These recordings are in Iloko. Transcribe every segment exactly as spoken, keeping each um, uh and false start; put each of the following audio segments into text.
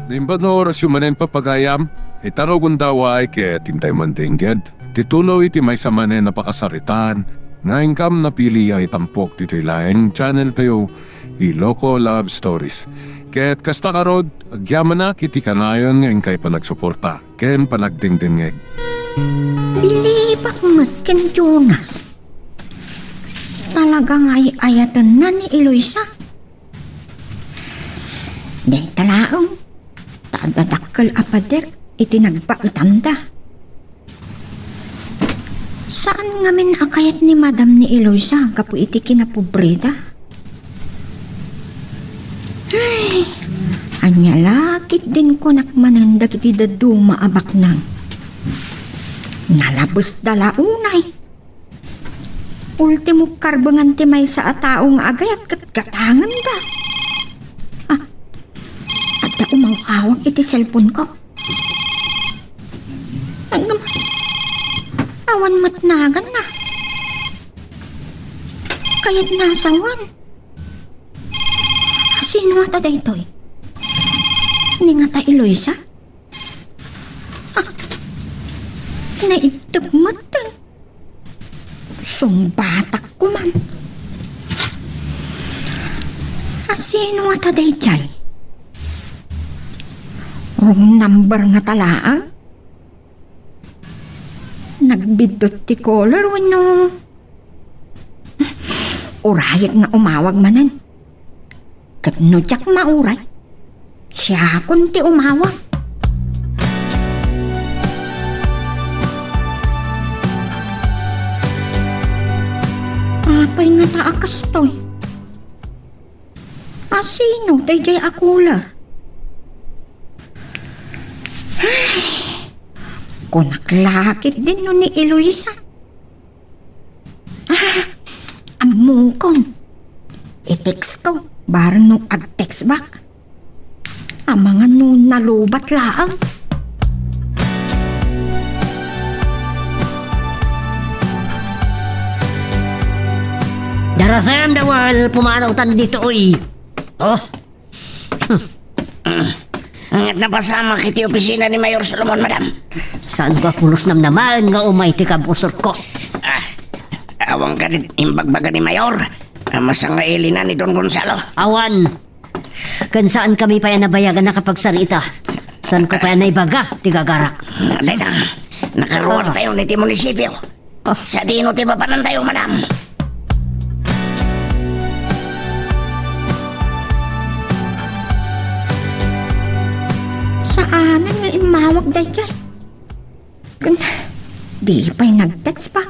Naimbag nga orasyo manen, papagayam, ita no gundaway ket intay mandengged ti tuloy ti maysa manen a pakasaritaan nga inkam napili a itampok ditoy laeng channel tayo, Ilocos Love Stories. Ket kasta ngarud, agyamanak iti kanayon nga inkay panagsuporta ken panagdengdengngeg. Bilibak met ken Jonas. Talaga nga ay-ayatenna ni Eloisa. Dayta laeng, ta adda dakkel a pader iti nagbaetanda. Saan ngamin a kayat ni Madam ni Eloisa gapu iti kinapobreda. Ay, ania la ketdin kunak manen dagiti dadduma a baknang. Nalabesda la unay. Ultimo karbengan ti maysa a tao nga agayat ket gatangenda. Ah, adda umaw-awag iti cellphone ko. Ngem, awan met naganna. Kayat nasawan. Sino ngata daytoy? Ni ngata Eloisa? Ah, naiddep metten. Sungbatak koman. A, sino ngata daydiay? Wrong number ngata laeng? Nagbiddut ti caller wenno urayek nga umawag manen? Ket no diak mauray, siakon ti umawag. Apay ngata a kastoy? A, sino daydiay a caller? Ay, kunak la ketdin no ni Eloisa. Ah, ammokon. I-text ko, bareng no ag-text back. Amangan no nalubat laeng. Darasan, Dawal, pumanawtan ditoy. Oh, Ngata napasamak iti opisina ni Mayor Solomon, madam. Saanko a pulos namnamaen nga umay ti kabusor ko? Ah, awan kadi imbagbaga ni Mayor a masangailinan ni Don Gonzalo? Awan. Ken saankami pay a nabayag a nakapagsarita. Saanko pay a naibaga ti gagarak. Dayta, nakaruar tayo iti munisipyo. Ah. Sadino ti mapanantayo, madam? Saanen nga immawag daydiay. Kun, di pay nag-text pa.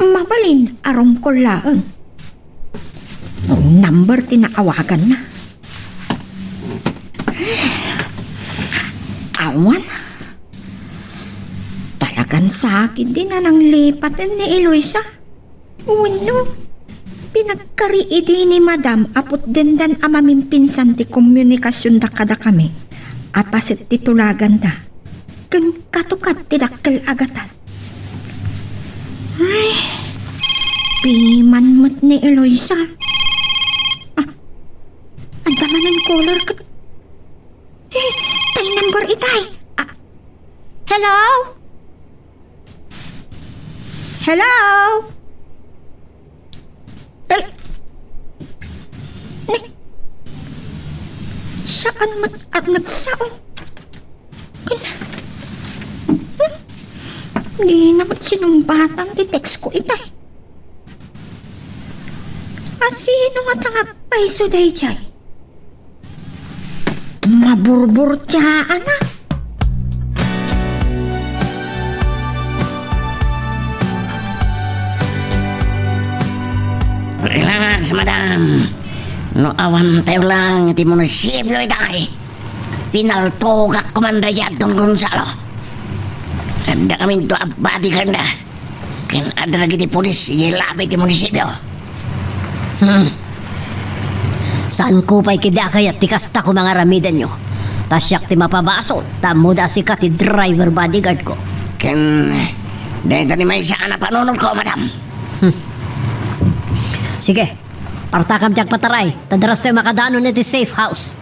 Mabalin a rungkol laeng. Wrong number ti naawaganna. Awan. Talagan sakit din a nanglipaten ni Eloisa. Wenno, pinagkari idi ni Madam a putdendan a mamimpinsan ti komunikasionda kadakami a paset ti tulaganda ken katukad ti dakkel a gatad. Ay, piman met ni Eloisa. Ah, adda manen caller ket, eh, tay number itay. Ah, hello? Hello? Hel-, ni, saan met a nagsao? Kun-, hmm? Dina met sinungbatan ti text ko itay. A, sino ngata nga agpayso daydiay? Maburburtiaan a. Relax, madam. No awan tayo lang iti munisipyo itay, pinaltogak koman daydiay Don Gonzalo. Adda kami dua a bodyguard na. Ken adda dagiti pulis idiay labi ti munisipyo. Hmm. Saanko pay ketdi a kayat ti kasta koma nga aramidenyo. Ta siak ti mapabasol, ta ammoda a sika ti driver bodyguard ko. Ken dayta ni maysa a napanunotko, madam. Hmm. Sige, Artakam ti agpataray, ta darastoy makadanon iti safe house.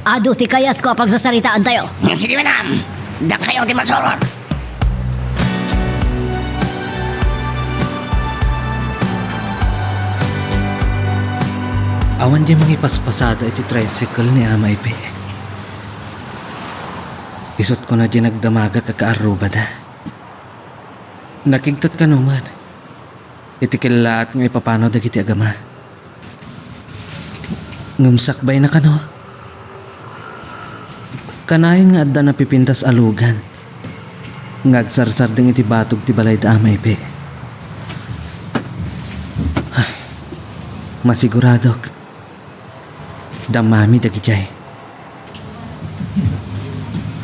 Adu ti kayatko a pagsasaritaantayo. Sige, madam. Dakayo ti masurot. Awan diay mangipaspasada iti tricycle ni Ama Ipe. Isut' kona diay nagdamagak a kaarrubada. Nakigtot kano met iti kellaat nga ipapanaw dagiti agama. Ngem sakbayna kano. Kanayon nga adda napipintas a lugan nga agsarsardeng iti batog ti balay da Ama Ipe. Ay, masiguradok, da Mami dagidiay.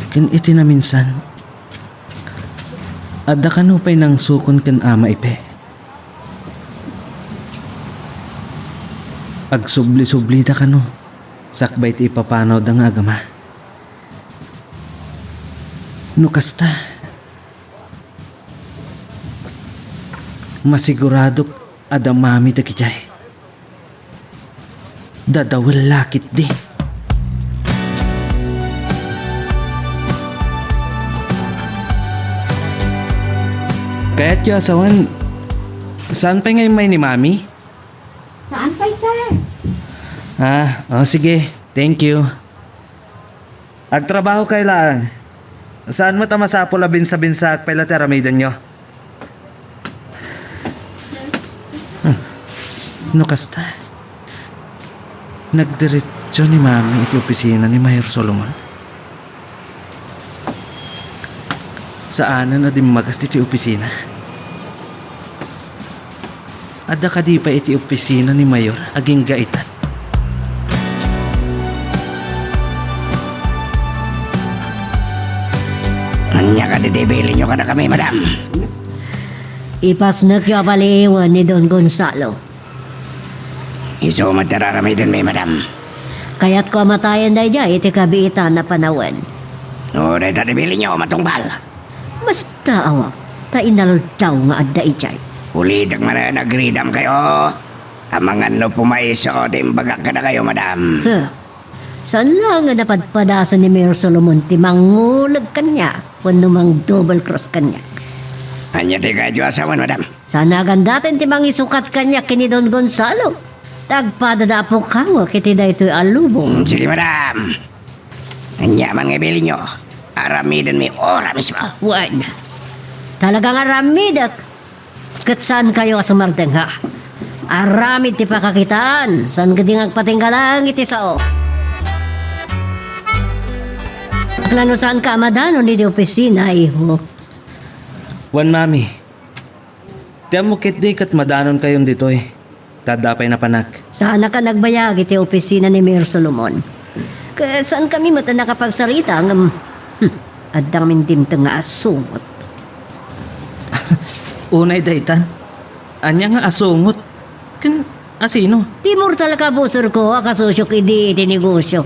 Ken iti naminsan, adda kano pay nangsukon ken Ama Ipe. Agsubli-sublida kano sakbay ti ipapanawda nga agama. No kasta, masiguradok a da Mami dagidiay. Dadawel la ketdi. Kayatyo a sawen, saan pay nga immay ni Mami? Saan pay, sir? Ah, oh, sige. Thank you. Agtrabahokayo laeng. Saan met a masapul a binsabinsaak pay la ti aramidenyo. Hmm. No kasta, nagdiretso ni Mami iti opisina ni Mayor Solomon. Saanen a dimmagas iti opisina. Adda kadi pay iti opisina ni Mayor agingga ita? Ania kadi ti ibilinyo kadakami, madam? Ipasnekyo a paliiwen ni Don Gonzalo. Isu met ti ar-aramidenmi, madam. Kayatko a matayen daydiay iti kabiitan a panawen. No dayta ti ibilinyo, matungpal. Basta awan ta inaldaw nga adda idiay. Ulitek manen, agridamkayo. Amangan no pumayso ti imbagak kadakayo, madam. Huh. Saan la nga napadpadasan ni Mayor Solomon ti manguleg kaniak wenno mang-double cross kaniak? Ania ti kayatyo a sawen, madam? Saan a gandaten ti mangisukat kaniak ken ni Don Gonzalo? Ta agpadada a pukawek iti daytoy a lubong. Hmm, sige, madam. Ania man nga ibilinyo, aramidenmi ora mismo. Wen, talagang aramidek. Ket saankayo a sumardeng, ha? Aramid ti pakakitaan, saan ketdi nga agpatingga laeng iti sao. Bakla no saanka a madanon iti opisina, iho. Wen, Mami. Ti ammok ketdi ket madanonkayon ditoy. Ta adda pay napanak. Saanak a nagbayag iti opisina ni Mayor Solomon. Ket saankami met a nakapagsarita ngem, hmm, adda ngamin dimteng nga asungot. Unay daytan, ania nga asungot? Ken asino? Ti mortal a kabusorko a kasusiok idi iti negosio.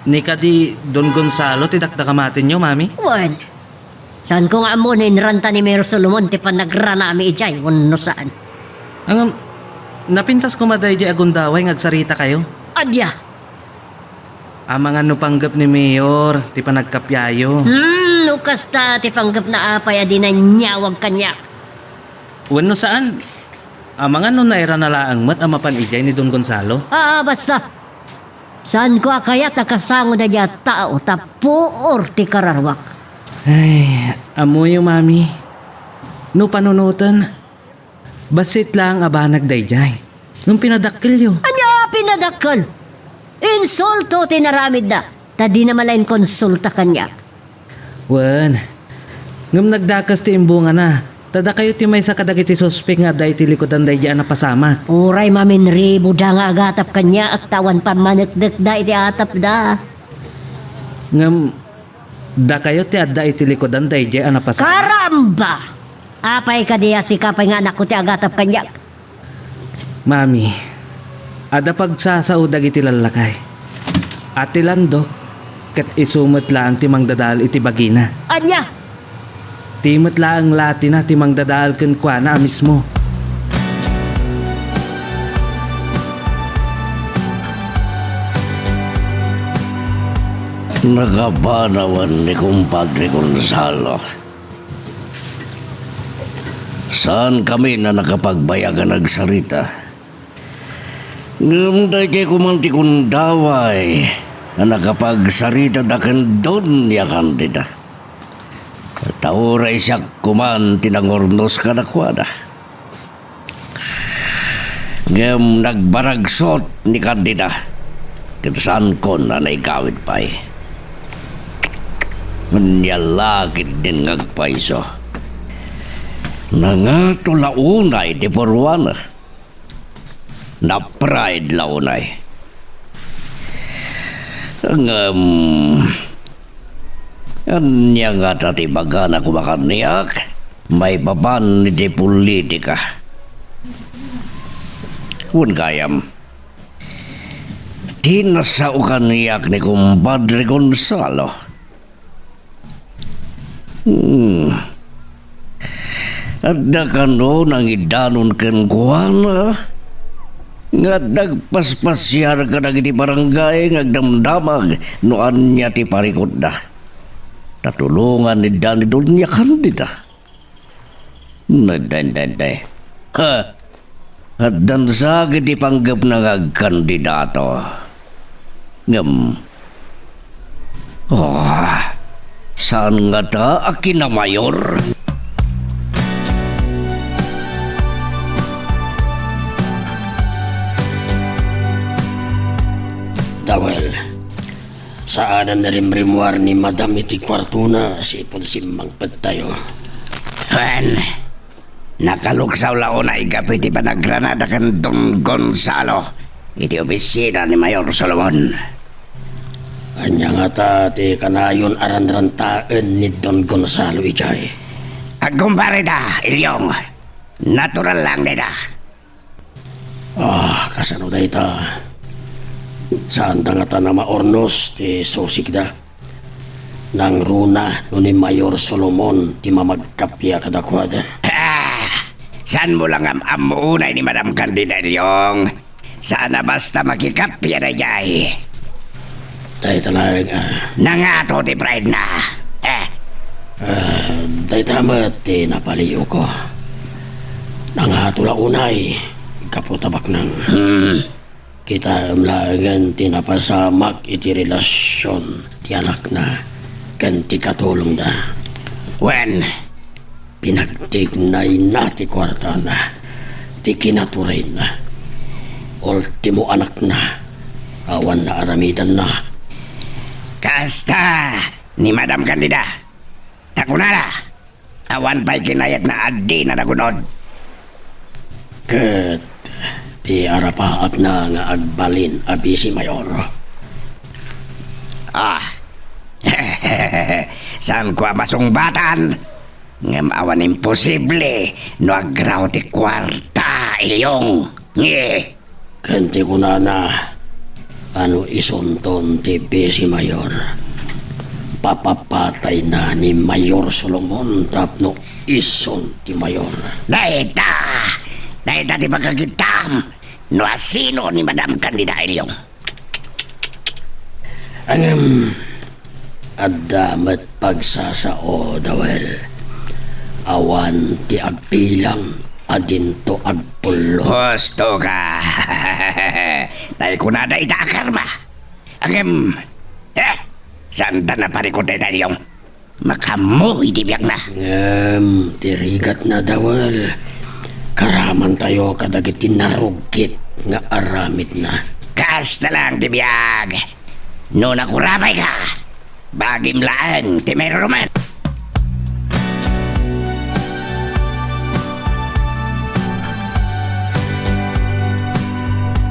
Ni kadi Don Gonzalo ti dakdakamatenyo, Mami? Wen, saanko nga ammo no inranta ni Mayor Solomon ti panagranami idiay wenno saan. Ngem, napintas koma daydiay a gundaway nga agsaritakayo. Adda. Amangan no panggep ni Mayor ti panagkappia yo. Hmm, no kasta ti panggepna, apay a dina inyawag kaniak? Wenno saan, amangan no nairana laeng met a mapan idiay ni Don Gonzalo? Ah, basta. Saanko a kayat a kasango daydiay a tao ta puor ti kararuak. Ay, ammoyo, Mami. No panunoten, bassit laeng a banag daydiay. Ngem pinadakkelyo. Ania a pinadakkel? Insulto ti inaramidda, ta dina man la inkonsulta kaniak. Wen, ngem nagdakes ti imbungana, ta dakayo ti maysa kadagiti suspek nga adda iti likudan daydiay a napasamak. Uray maminribuda nga agatap kaniak ta awan pammanekdekda iti atapda. Ngem dakayo ti adda iti likudan daydiay a napasamak. Karamba! Apay kadi a sika pay nga anakko ti agatap kaniak? Mami, adda pagsasao dagiti lallakay. Atilandok ket isu met laeng ti mangdadael iti bagina. Ania? Ti met laeng latina ti mangdadael kenkuana a mismo. Nakapanawan ni Kumpadre Gonzalo. Saan kami na nakapagbayag a nagsarita. Ngem daytoy koman ti gundaway a nakapagsarita da ken Doña Candida. Ta uray siak koman ti nangurnos kadakuada. Ngem nagbaragsot ni Candida, ket saankon a naigawid pay. Ania la ketdin nga agpayso. Nangato la unay ti purwana. Na-pride la unay. Ngem, ania ngata ti ibagana koma kaniak maipapan iti politika? Wen gayam, ti nasao kaniak ni Kumpadre Gonzalo. Hmm. Adda kano nangidanon kenkuana nga adda agpaspasiar kadagiti barangay nga agdamdamag no ania ti parikutda. Ta tulongan ni Doña Candida. Nay, nay, nay, nay. Ha? Addan sa iti panggepna nga agkandidato. Ngem, oh, saan ngata a kinamayor? Dawel, saanen a rimrimmuar ni Madam iti kuartona, sipud simmangpettayo. Wen, nakaluksaw la unay gapu iti panagranadak ken Don Gonzalo iti opisina ni Mayor Solomon. Ania ngata ti kanayon a ranrantaen ni Don Gonzalo idiay? Agkumpare da, Ilyong. Natural lang dayta. Ah, kasano dayta? Saanda ngata a maurnos ti susikda? Nangruna no ni Mayor Solomon ti mamagkappia kadakuada? Ah, saanmo la nga am-ammo unay ni Madam Candida, Ilyong? Saan a basta makikappia daydiay. Dayta laeng, ah. Nangato ti pride na. Eh. Ah, dayta met ti napaliwko. Nangato la unay, gapu ta baknang. Hmm. Kitaem laengen ti napasamak iti relasion ti anakna ken ti katulongda. Wen, pinagtignayna ti kuartana, ti kinaturayna. Ultimo anakna, awan naaramidanna. Kasta ni Madam Candida, ta kunana, awan pay kinayatna a dina nagunod. Ket ti arapaatna nga agbalin a bisi mayor. Ah. Saanko a masungbatan, ngem awan imposible no agraw ti kuarta, Ilyong. Nge. Ken ti kunana, a no isunton ti bisi mayor, papapatayna ni Mayor Solomon tapno isun ti mayor. Dayta! Dayta ti pagkakittam no asino ni Madam Candida, Ilyong. Ngem, adda met pagsasao, Dawel. Awan ti agbilang a dinto agpullo. Husto ka. Tay kunada ita a karma. Ngem, eh, saanta naparikut dayta, Ilyong? Makaammo iti biagna. Ngem, ti rigatna, Dawel, karamantayo kadagiti narugit nga aramidna. Kasta lang ti biag. No nakurapay ka, bagim laeng ti mairurumen.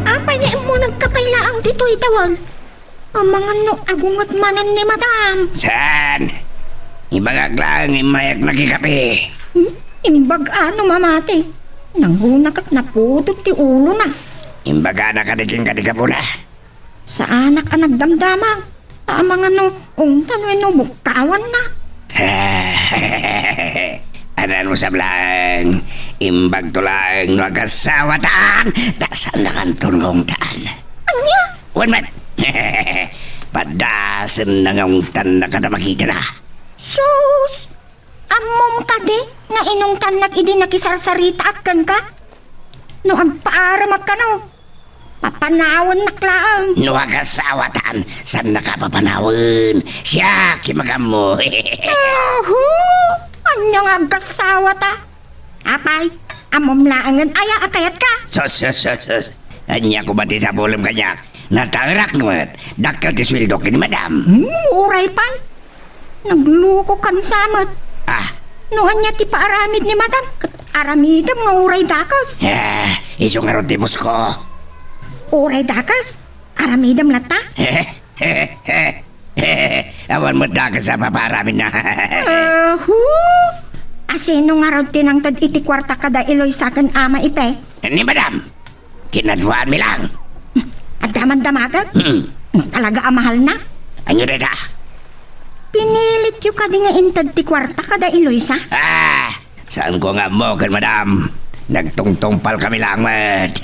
Apay nga immo nagkapay laeng ditoy, Dawel? Amangan no agunget manen ni Madam. Saan? Ibagak laeng immayak nakikape. Hmm? Imbag-a no mamati. Nangruna ket naputod ti ulona. Imbagana kadi kenka ti gapuna. Saanak a nagdamdamag. Amangan no ungtan wenno bukkawanna. Anan mo sablang, imbagto laeng no agasawatan, ta saannakanton nga ungtan. Ania? Wen met. Padasen na nga ungtanna kada makitana. Sus! Ammom kadi nga inungtannak idi nakisarsaritaak kenka? No agpaaremak kano, papanawennak laeng. No agasawatan, saannaka papanawen. Siak ti magammo. Ahu! Ania nga agasawata? Apay, ammom laengen aya a kayatka? Sus, sus, sus, sus. Ania koma ti sabulem kaniak? Nataerak met. Dakkel ti sueldo ken ni madam. Hmm, uray pay. Nagluko kan sa met. Ah. No ania ti paaramid ni madam, ket aramidem nga uray dakes. Ah, isu ngarud ti pusko. Uray dakes? Aramidem latta? Awan met dakes a papaaramidna. Ahu! Asino ngarud ti nangted iti kuarta kada Eloisa ken Ama Ipe? Ni madam. Kinaduaanmi lang. Adda man damagen? Hmm. No talaga a mahalna? Ania dayta? Pinilityo kadi nga inted ti kuarta kada Eloisa? Ah, saanko nga ammo ken madam. Nagtungtungpalkami lang met.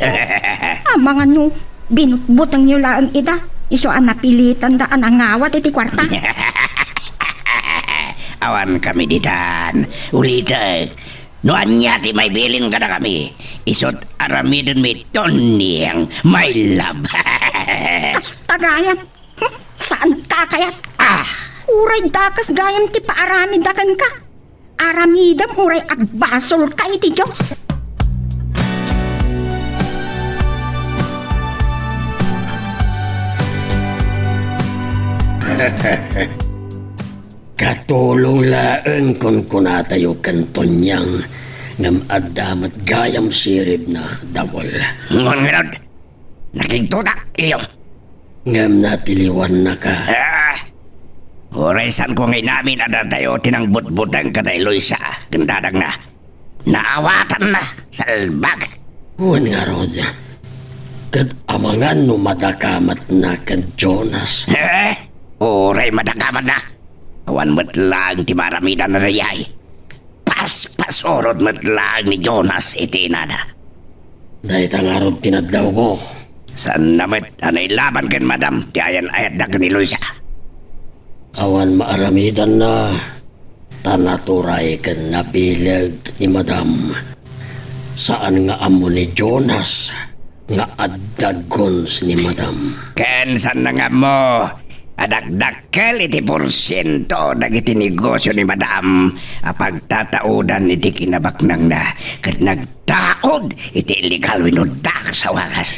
Amangan no, binutbutengyo laeng ida. Isu a napilitanda a nangawat iti kuarta. Awankami ditan. Ulitek, no ania ti maibilin kadakami, isut' aramidenmi, Tonyang, my love. Kasta gayam. Saanka a kayat? Ah! Uray dakes gayam ti paaramidda kenka. Aramidem uray agbasolka iti Dios. Katulong laeng kunkunatayo ken Tonyang, ngem adda met gayam siribna, Dawel. Ngem ngarud, nakigtotak, Ilyom. Ngem natiliwannaka. Ah! Uray saanko nga inamin a datayo ti nangbutbuteng kada Eloisa ken dadagna. Naawatanna, salbag. Wen ngarud, ket amangan no madakamatna ken Jonas. Eh? Uray madakamatna. Awan met laeng ti maaramidanna dayay. Paspasurot met laeng ni Jonas iti inana. Dayta ngarud ti nadlawko. Saanna met a nailaban ken madam ti ayan-ayatda ken ni Luisa. Awan maaramidanna. Ta naturay ken nabileg ni madam. Saan nga ammo ni Jonas nga adda guns ni madam. Ken saanna nga ammo a dakdakkel iti porsiento dagiti negosio ni madam a pagtataudan iti kinabaknangna ket nagtaud iti illegal wenno dakes a wagas.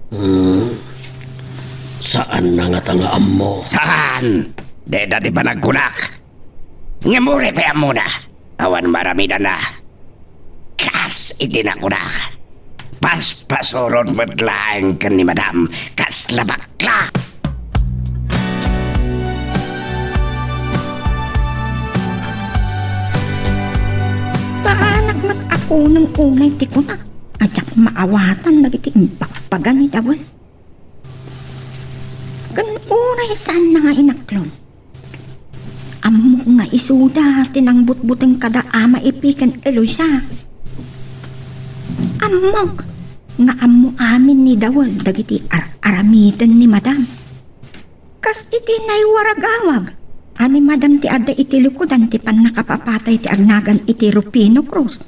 Hmm. Saanna ngata nga ammo? Saan? Dayta ti panagkunak. Ngem uray pay ammona, awan maaramidanna. Kas iti nakunak, paspasurot met laeng ken ni madam, kasla bakla. Paanak met a kuneng unay ti kunak a diak maawatan dagiti imbagbaga ni Dawel. Ken uray saanna nga inaklon. Ammok nga isuda ti nangbutbuteng kada Ama Ipi ken Eloisa. Ammok nga ammo amin ni Dawel dagiti ar-aramiden ni madam. Kas iti naiwaragawag a ni madam ti adda iti likudan ti pannakapapatay ti agnagan iti Rufino Cruz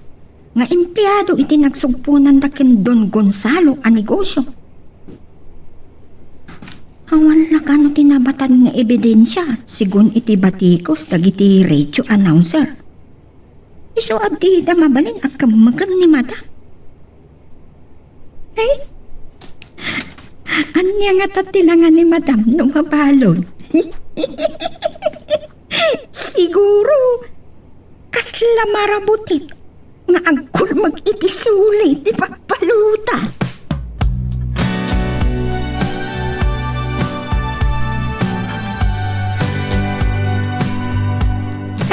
nga empleado iti nagsugponanda ken Don Gonzalo a negosio. Awan la kano ti nabatad nga ebidensia, segun iti batikos dagiti radio announcer. Isu a dida mabalin a kemmeken ni madam. Ay, ania ngata ti langa ni madam no mabalud? Siguro, kasla marabutit nga agkulmeg iti suli ti pagpaluta.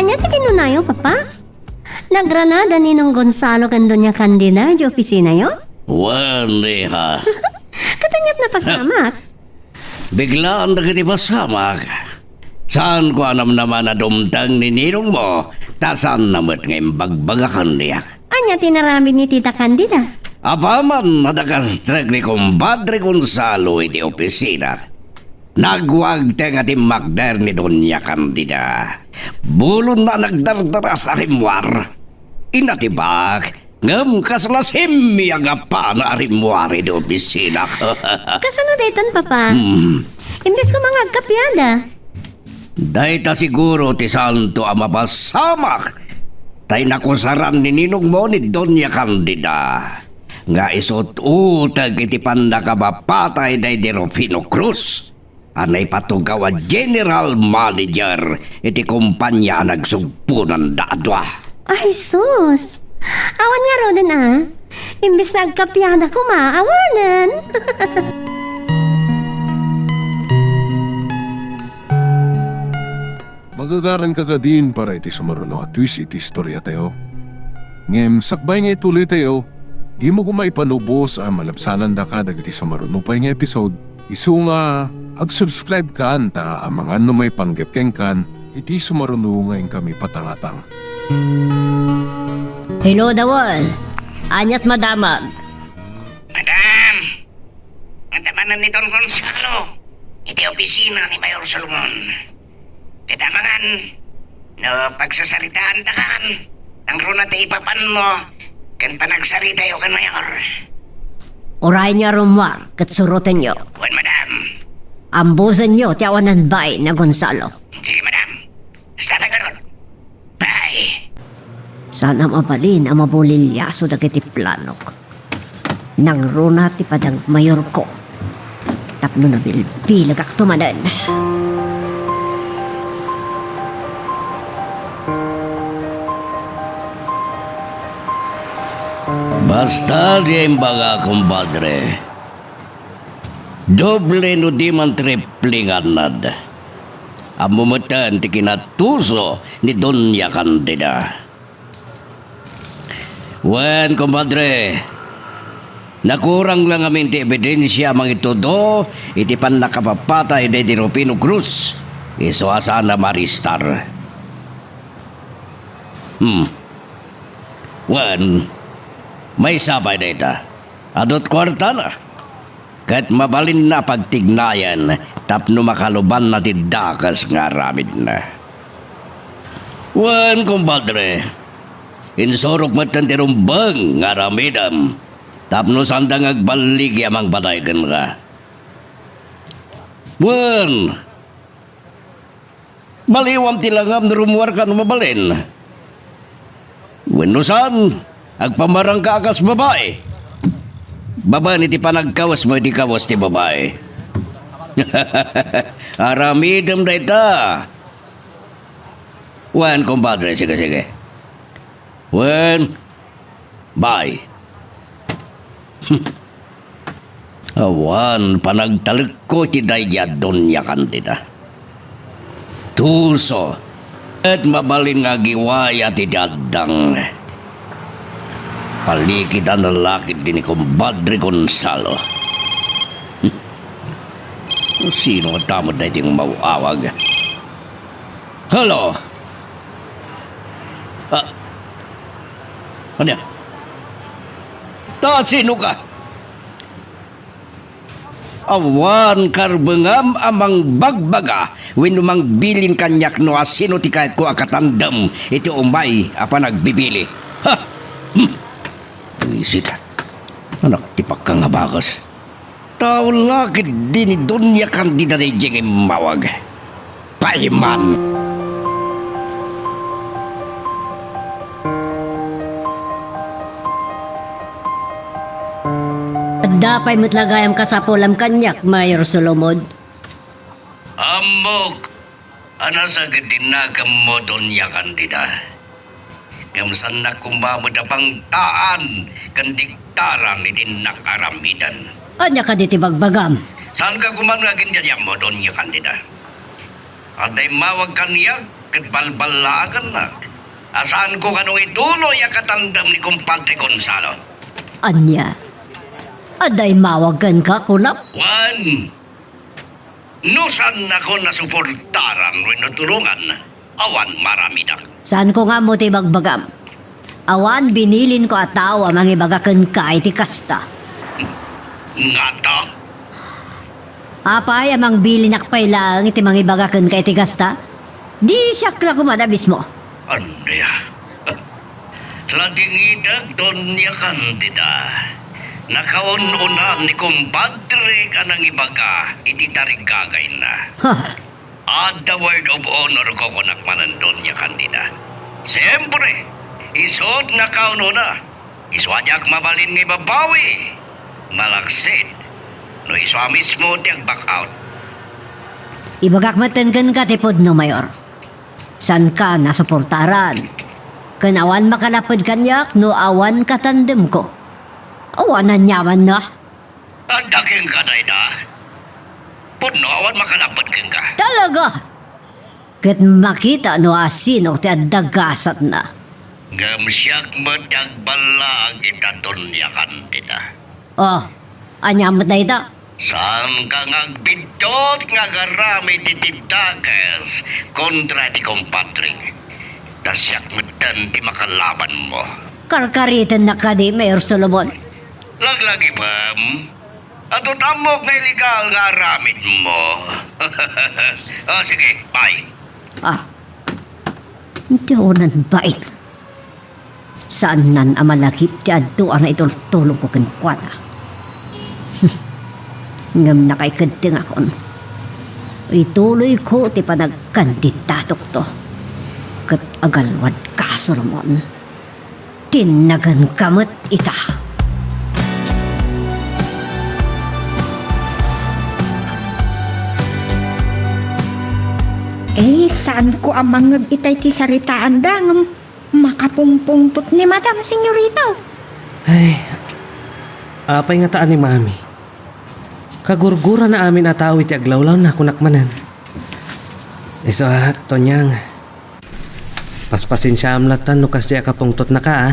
Ania ti kinunayo, Papa? Nagrana da Ninong Gonzalo ken Doña Candida iti opisinayo? Wen, iha. Ket aniat napasamak? Biglaan dagiti pasamak. Saanko a namnaman a dumteng ni ninongmo, ta saanna met nga imbagbagakan diak. Ania ti inaramid ni Tita Candida? Apaman a nakastrek ni Kumpadre Gonzalo iti opisina, Nagwagteng a timmakder ni Doña Candida. Bulonna a nagdardaras a rimmuar. Inatibak, ngem kasla simmiag a pana a rimmuar idi opisina. Kasano daytan, Papa? Hmm. Imbes koma nga agkapiada. Dayta siguro ti santo a mapasamak, tay nakusaran ni ninongmo ni Doña Candida nga isut-uteg iti pannakapapatay daydi Rufino Cruz a naipatugaw a general manager iti kompania a nagsugponanda a dua. Ay, sus! Awan ngaruden, a. Imbes nga agkapiada koma, awanen. Magagaranka kadin para iti sumaruno a twist iti istoriatayo. Ngem sakbay nga ituloytayo, dimo koma ipanubos a malabsanandaka dagiti sumaruno pay nga episode. Isu nga ag-subscribe kan ta amangan no maipanggep kenkan iti sumaruno nga inkami patangatang. Hello, Dawal. Aniat madamag? Madam, adda manen ni Don Gonzalo iti opisina ni Mayor Solomon. Ket amangan no pagsasaritaantakan, nangruna ti ipapanmo ken panagsaritayo ken Mayor. Uray nga rummuar ket surotenyo. Wen, madam. Ambusenyo ti awanan bain a Gonzalo. Sige, madam. Basta pay garud. Bye. Saan a mabalin a mabuliliaso dagiti planok. Nangruna ti padagmayorko tapno nabilbilagakto manen. Basta diay imbaga, kumpadre. Doble no di man triple nga annad. Ammo metten ti kinatuso ni Doña Candida. Wen, kumpadre, nakurang la ngamin ti ebidensia a mangitudo iti pannakapapatay daydi Rufino Cruz, isu a saan a maarestar. Hmm. Wen, maysa pay dayta. Adu't kuartana. Ket mabalinna a pagtignayan tapno makalubanna ti dakes nga aramidna. Wen, kumpadre, insurok metten ti rumbeng nga aramidem tapno saanda nga agballigi a mangpatay kenka. Wen, baliwam ti langam no rummuarka no mabalin. Wenno saan, agpamarangka a kas babai. Babaen iti panagkawesmo iti kawes ti babai. Aramidem dayta. Wen, kumpadre, sige, sige. Wen, bye. Awan panagtalekko iti daydi a Doña Candida. Tuso, ket mabalin nga agiwayat iti addang. Palikidan la ketdi ni Kumpadre Gonzalo. Sino nga tamod daytoy nga maawag? Hello? Ah, ania? Ta sino ka? Awan karbengam a mangbagbaga wenno mangbilin kaniak no asino ti kayatko a katandem iti umay a panagbibili. Ha! Hmm. Buisit. Anak ti pakka nga bagas. Tao la ketdi ni Doña Candida daydiay nga immawag. Payman! Adda pay met la gayam kasapulam kaniak, Mayor Solomon. Ammok a nasagid ti nakemmo, Doña Candida. Ngem saannak koma met a pangtaan ken diktaran iti innak aramiden. Ania kadi ti bagbagam? Saanka koma nga aginyadyammo, Doña Candida. Adda immawag kaniak ket balballaagannak a saanko kano ituloy a katandem ni Kumpadre Gonzalo. Ania? Adda immawag kenka, kunam? Wen, no saannakon a suportaran wenno tulongan, awan maaramidak. Saanko nga ammo ti ibagbagam. Awan binilinko a tao a mangibaga kenka iti kasta. Ngata? Apay a mangbilinak pay laeng iti mangibaga kenka iti gasta? Di siak la koma a mismo. Ania? Ladingitag, Doña Candida. Nakaun-una ni kumpadrek a nangibaga iti tarigagayna. Ha? Adda word of honor ko kunak manen, Doña Candida. Siempre, isu't nakaun-una. Isu a diak mabalin nga ibabawi. Malaksid, no isu a mismo ti ag-back out. Ibagak metten kenka ti pudno, Mayor. Saanka a suportaran. Ken awan makalapped kaniak no awan katandemko. Awan aniamanna. Adda kenka dayta? Pudno, awan makalapped kenka. Talaga? Ket makita no asino ti adda gasatna. Ngem siak met ti agballaag ita, Doña Candida. Oh, ania met dayta? Saanka nga agbiddut nga agaramid iti dakes kontra iti kumpadrek. Ta siak metten ti makalabanmo. Karkaritennak kadi, Mayor Solomon? Laglagipem. Adu ta ammok nga illegal nga aramidmo. Ah, sige, bye. Ah, iti unan bain. Saannan a malagip ti adu a naitultulongko kenkuana. Ngem nakaikeddengakon. Ituloyko ti panagkandidatokto. Ket agalwadka, Solomon. Tinnaganka met ita. Eh, saanko a mangngeg itay ti saritaanda ngem makapungpungtot ni Madam, Senyorito. Ay, apay ngata ni Mami? Kagurgurana amin a tao iti aglawlawna, kunak manen. Isu a, Tonyang, paspasensiaam lattan no kasdiay a kapungtotnaka, a.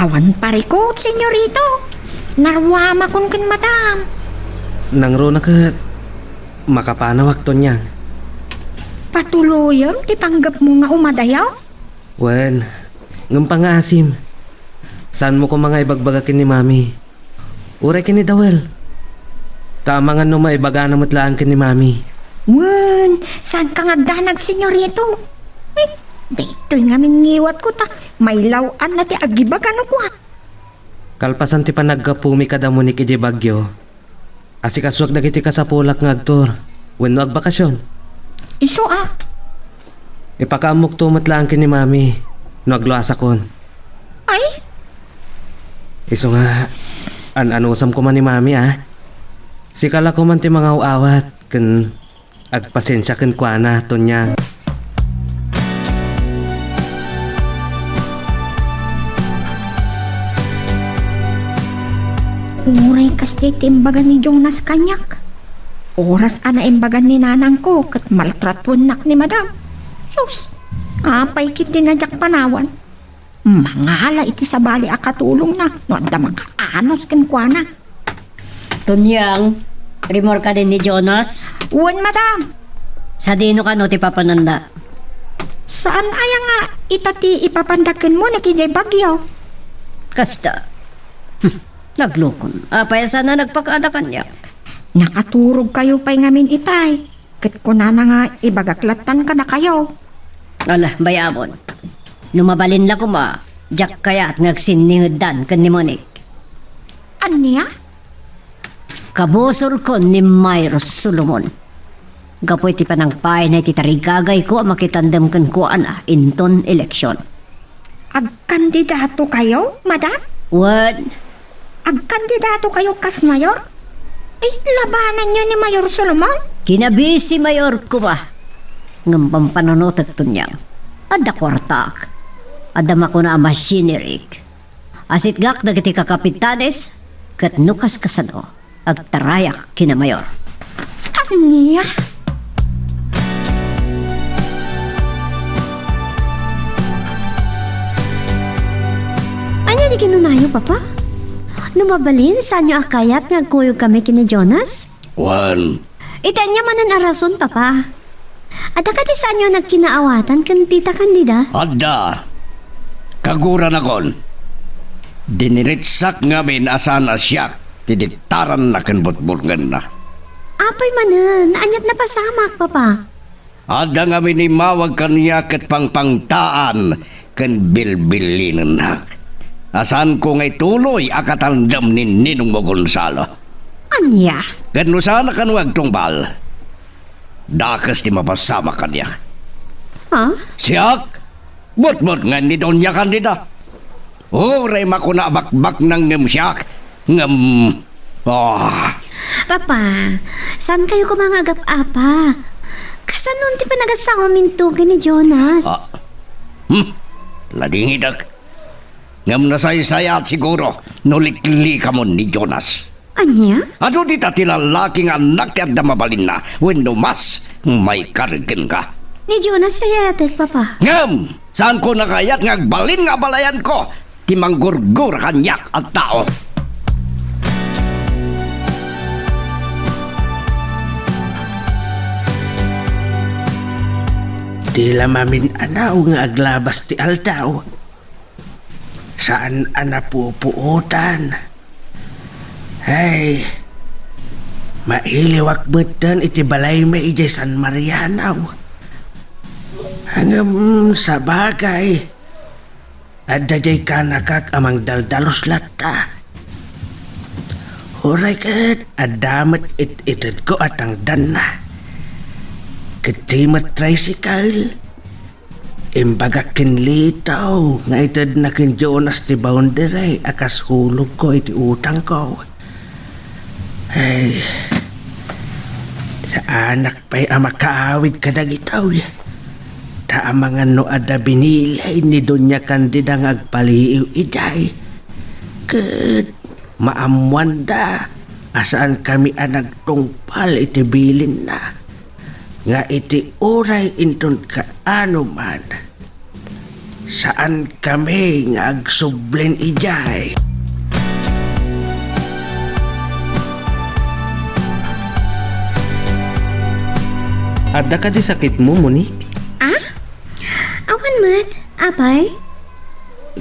Awan parikut, Senyorito. Naruamakon ken Madam. Nangruna ket makapanawak, Tonyang. Patuloyem ti panggepmo nga umadayo? Wen, ngem pangngaasim. Saanmo koma nga ibagbaga ken ni Mami. Uray ken ni Dawel. Ta amangan no maibagana met laeng ken ni Mami. Wen, saanka nga agdanag, Senyorito? Eh, daytoy ngamin ngiwatko ta mailaw-anna ti agibaga no kua. Kalpasan ti panaggapomi kada Monique idiay Baguio, asikasuak dagiti kasapulak nga agtour wenno agbakasion. Isu a. Ipakaammokto met laeng ken ni Mami no agluasakon. Ay? Isu nga, an-anusam koma ni Mami, a. Sika la koman ti mangaw-awat ken agpasensia kenkuana, Tonyang. Uray kasdiay ti imbaga ni Jonas kaniak. Oras a naimbagan ni nanangko ket maltratuennak ni Madam. Sus, apay ketdi a diak panawan? Mangala iti sabali a katulongna no adda makaanus kenkuana. Tonyang, rimmuarka din ni Jonas? Wen, Madam. Sadino kano ti papananda? Saan aya nga ita ti ipapanda ken Monique idiay Baguio? Kasta. Hm, naglukon. Apay a saan a nagpakaada kaniak? Nakaturogkayo pay ngamin itay. Ket kunana nga ibagak lattan kadakayo. Ala, bay-amon. No mabalin la koma, diak kayat nga agsinningeddan ken ni Monique. Ania? Kabusorkon ni Mayor Solomon. Gapu iti panangpayna iti tarigagayko a makitandem kenkuana inton eleksion. Agkandidatokayo, Madam? Wen. Agkandidatokayo kas mayor? Ay, labananyo ni Mayor Solomon? Kinabisi mayor koma. Ngem pampanunotek, Tonyang. Adda kuartak. Adda makuna a machinery. Asitgak dagiti kakapitanes, ket no kaskasano, agtarayak ken ni Mayor. Ania? Ania ti kinunayo, Papa? No mabalin, saanyo a kayat nga agkuyogkami ken ni Jonas? Wen. Iti ania manen a rason, Papa? Adda kadi saanyo a nagkinaawatan ken Tita Candida? Adda. Kaguranakon. Diniritsak ngamin a saan a siak ti diktaranna ken butbutngenna. Apay manen, aniat napasamak, Papa? Adda ngamin immawag kaniak ket pangpangtaan ken bilbilinennak. A saanko nga ituloy a katandem ni Ninongmo Gonzalo. Ania? Ket no saan a kano agtungpal, dakes ti mapasamak kaniak. Ha? Siak? Butbutngen ni Doña Candida. Uray makuna a bakbaknang ngem siak, ngem, ah. Papa, saankayo koma nga agap-apa? Kasano ti panagasawam minto ken ni Jonas? Ah. Hmm. Ladingidak. Ngem nasaysayaat siguro no liklikamon ni Jonas. Ania? Adu dita ti lallaki nga annak ti adda mabalinna wenno mas maikareg kenka? Ni Jonas ti ayatek, Papa. Ngem, saanko a kayat nga agbalin nga abalayanko ti manggurgura kaniak a tao. Di la mamin-anaw nga aglabas ti aldaw. Saan a napupuotan. Ay, mailiwak metten iti balaymi idiay San Marianao. Ngem sabagay, adda diay kanakak a mangdaldalus latta. Uray ket adda met it-itedko a tangdanna. Ket diay met tricycle. Imbagak ken Lito nga itedna ken Jonas ti boundary a kas hulogko iti utangko. Ay, saanak pay a makaawid kadagitoy. Ta amangan no adda binilin ni Doña Candida nga agpaliiw idiay. Ket maammoanda a saankami a nagtungpal iti bilinna. Nga iti uray inton kaano man, saankami nga agsublin idiay. Adda kadi sakitmo, Monique? Ah? Awan met, apay?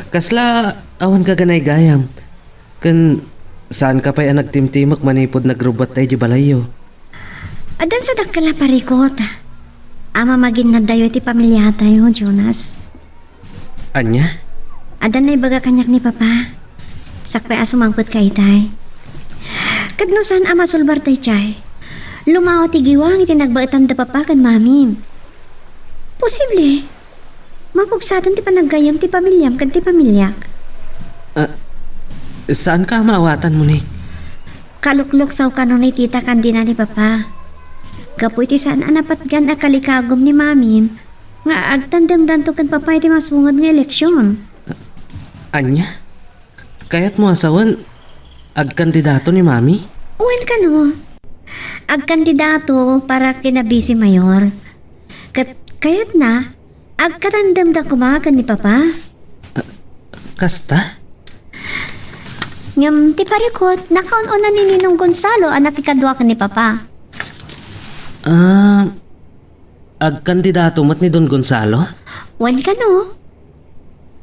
Kasla awan ka ganaygayam. Ken saanka pay a nagtimtimek manipud nagrubbuattay idiay balayyo? Addan sa dakkel a parikut a mamaginnaddayo iti pamiliatayo, Jonas. Ania? Addan naibaga kaniak ni Papa, sakbay a sumangpetka itay. Ket no saan a masulbar daydiay, lumawa ti giwang iti nagbaetan da Papa ken Mamim. Posible, mapugsaten ti panaggayyem ti pamiliam ken ti pamiliak. Ah, saanka a maawatan, Monique? Kalukluksaw kano ni Tita Candida ni Papa. Gapu iti saan a napatgan a kalikagum ni Mamim nga agtandemdanto ken Papa iti masungad nga eleksion. Ania? Kayatmo a sawen, agkandidato ni Mami? Wen kano. Agkandidato para ken a vice mayor. Ket kayatna, agkatandemda koma ken ni Papa. Ah, kasta? Ngem ti parikut, nakaun-una ni Ninong Gonzalo a nakikadua ken ni Papa. Ah, agkandidato met ni Don Gonzalo? Wen kano.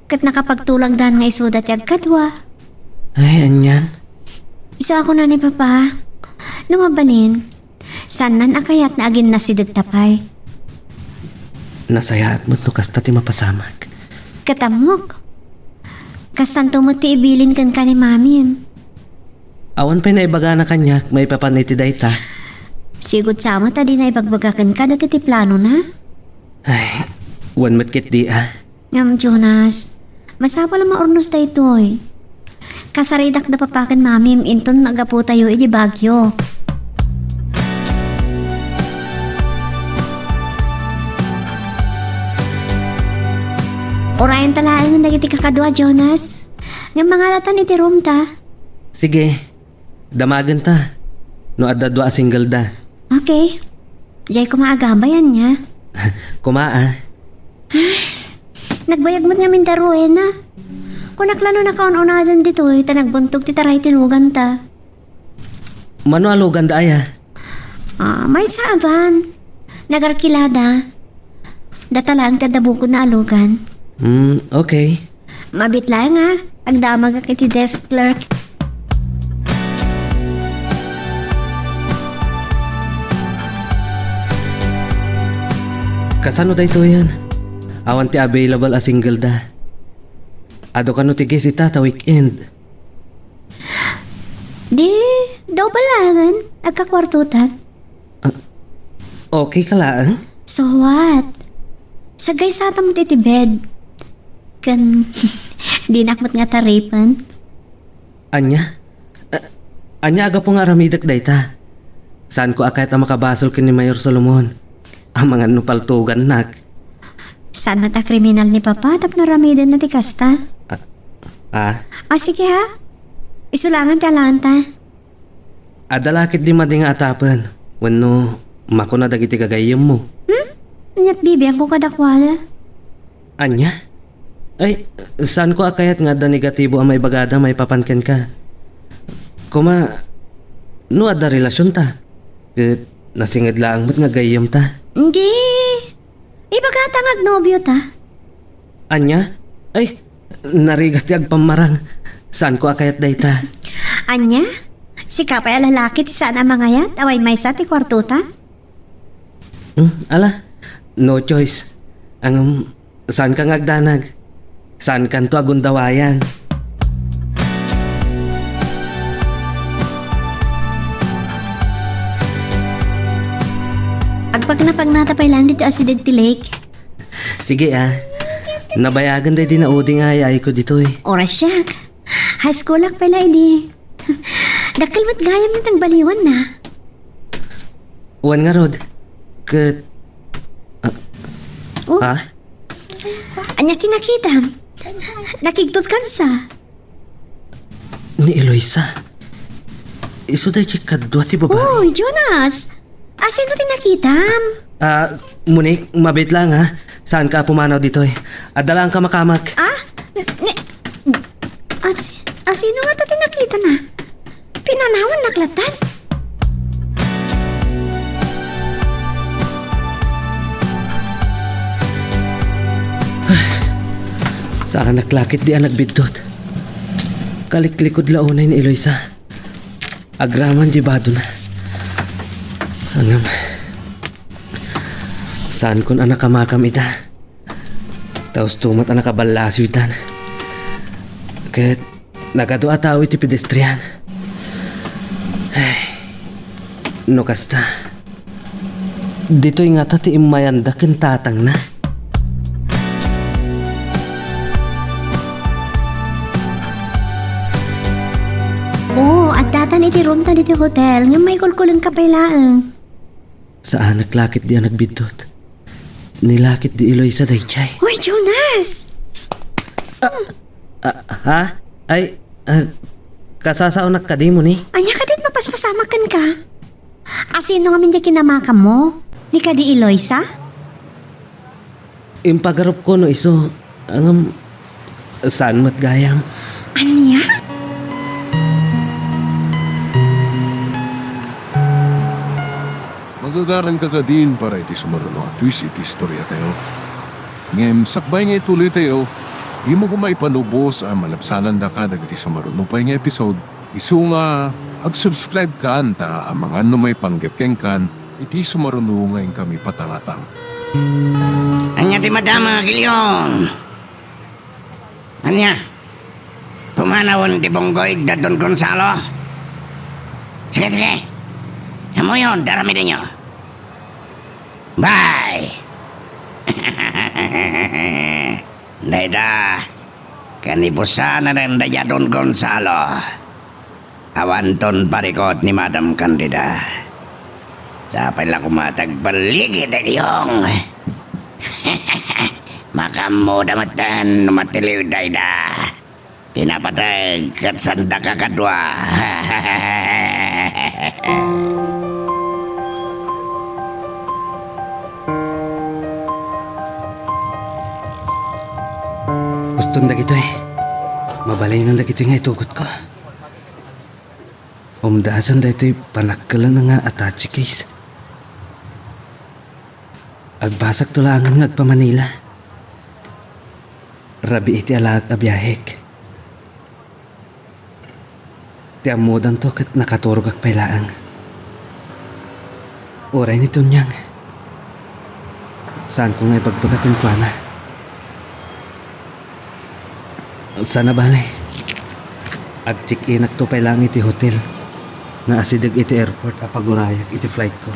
Ket nakapagtulagdan nga isuda ti agkadua. Ay, anian? Isu a kuna ni Papa, no mabalin, saannan a kayat nga aginnasidegta pay. Nasayaat met no kasta ti mapasamak. Ket ammok, kastanto met ti ibilin kenka ni Mamim. Awan pay naibagana kaniak maipapan iti dayta. Sigud sa met a dina ibagbaga kenka dagiti planona? Ay, wen met ketdi a. Ngem, Jonas, masapul a maurnos daytoy. Kasaridak da Papa ken Mamim inton naggaputayo iti Baguio. Urayenta laengen dagiti kakadua, Jonas. Ngem mangalatan iti roomta. Sige. Damagenta no adda dua a single da. Okay. Diay koma agabay, ania? Koma a. Nagbayag met ngamin da Rowena. Kunak la no nakaun-unadan ditoy ta nagbuntog ti taray ti luganta. Mano a luganda aya? Ah, maysa a van. Nagarkilada. Data laeng ti adda bukodna a lugan. Hmm, okay. Mabiit laeng a, agdamagak iti desk clerk. Kasano daytoyen? Awan ti available a single da. Adu kano ti guest ita ta weekend? Di, double laengen, agkakuartota. Ah, okay ka laeng? So what? Sagaysatam ti, ti bed. Ken, dinak met nga taripen. Ania? Ah, ania a gapu nga aramidek dayta? Saanko a kayat a makabasol ken ni Mayor Solomon. Amangan no paltugannak. Saan met a kriminal ni Papa tapno aramidenna ti kasta? Ah, ah? Ah, sige ha. Isu laengen ti alaenta. Adda la ketdi madi nga atapen wenno makuna dagiti gagayyemmo. Hmm? Ania't bibiangko kadakuada? Ania? Ay, saanko a kayat nga adda negatibo a maibagada maipapan kenka. Koma, no adda relasionta, ket nasinged laeng met nga gayyemta. Di, ibagata nga agnobiota. Ania? Ay, narigat ti agpammarang. Saanko a kayat dayta. Ania? Sika pay a lalaki ti saan a mangayat a way maysa ti kuartota? Hmm, ala, no choice. Ngem, saanka nga agdanag. Saankanto a gundawayan. Agpagnapagnata pay laeng ditoy asideg ti lake. Sige, ah. Nabayagen daydi naudi nga ay-ayko ditoy. Uray siak. High schoolak pay la idi. Dakkel met gayam nga nagbaliwanna. Wen ngarud, ket, ah, oh? Ha? Ania ti nakitam? Nakigtot kansa? Ni Eloisa. Isu daydi kadua ti babai. Uy, Jonas! Asino ti nakitam? Ah, Monique, mabit lang, ha? Saanka a pumanaw ditoy? Adda laeng kamakamak. Ah? Ni, ni, asi-, asino ngata ti nakitana? Pinanawannak lattan? Saanak la ketdi a nagbiddut. Kaliklikod la unay ni Eloisa. Agraman di badona. Ngem, saankon a nakamakam ida. Ta usto met a nakaballasiw itan. Ket nagadu a tao iti pedestrian. Ay, no kasta, ditoy ngata ti immayanda ken tatangna. Oo, addatan iti roomta ditoy hotel, ngem maikulkulenka pay laeng. Saanak la ketdi a nagbiddut. Ni la ketdi Eloisa daydiay. Uy, Jonas! Ah, ah, ha? Ay, ah, kasasaonak kadi, Moni? Ania kadi ti mapaspasamak kenka? Asino ngamin diay kinamakammo? Ni kadi Eloisa? Impagarupko no isu, ngem saan met gayam. Ania? Magagaranka kadin para iti sumaruno a twist iti istoriatayo. Ngem sakbay nga ituloytayo, dimo koma ipanubos a malabsanandaka dagiti sumaruno pay nga episode. Isu nga ag-subscribekan ta amangan no maipanggep kenkan iti sumaruno nga inkami patangatang. Ania ti madama, Gilion? Ania? Pumanawen ti bunggoy da Don Gonzalo? Sige, sige. Ammoyon ti aramidenyo. Bye! Dayta, kanibusanan dayta Don Gonzalo. Awanton parikut ni Madam Candida. Sapay la koma ti agbaligi dayta Gilion. Makaammoda metten no matiliw dayta. Ti napateg ket sanda kakadua. Uston dagitoy. Mabalinan dagitoy nga itugotko. Umdasen daytoy panakkelan nga attache case. Agbasakto laengen nga agpa-Manila. Rabii ti alaek a biahek. Ti ammodanto ket nakaturogak pay laeng. Uray ni Tonyang. Saanko nga ibagbaga kenkuana. Sana bale. Ag-check-inakto pay laeng iti hotel nga asideg iti airport a pagurayak iti flightko.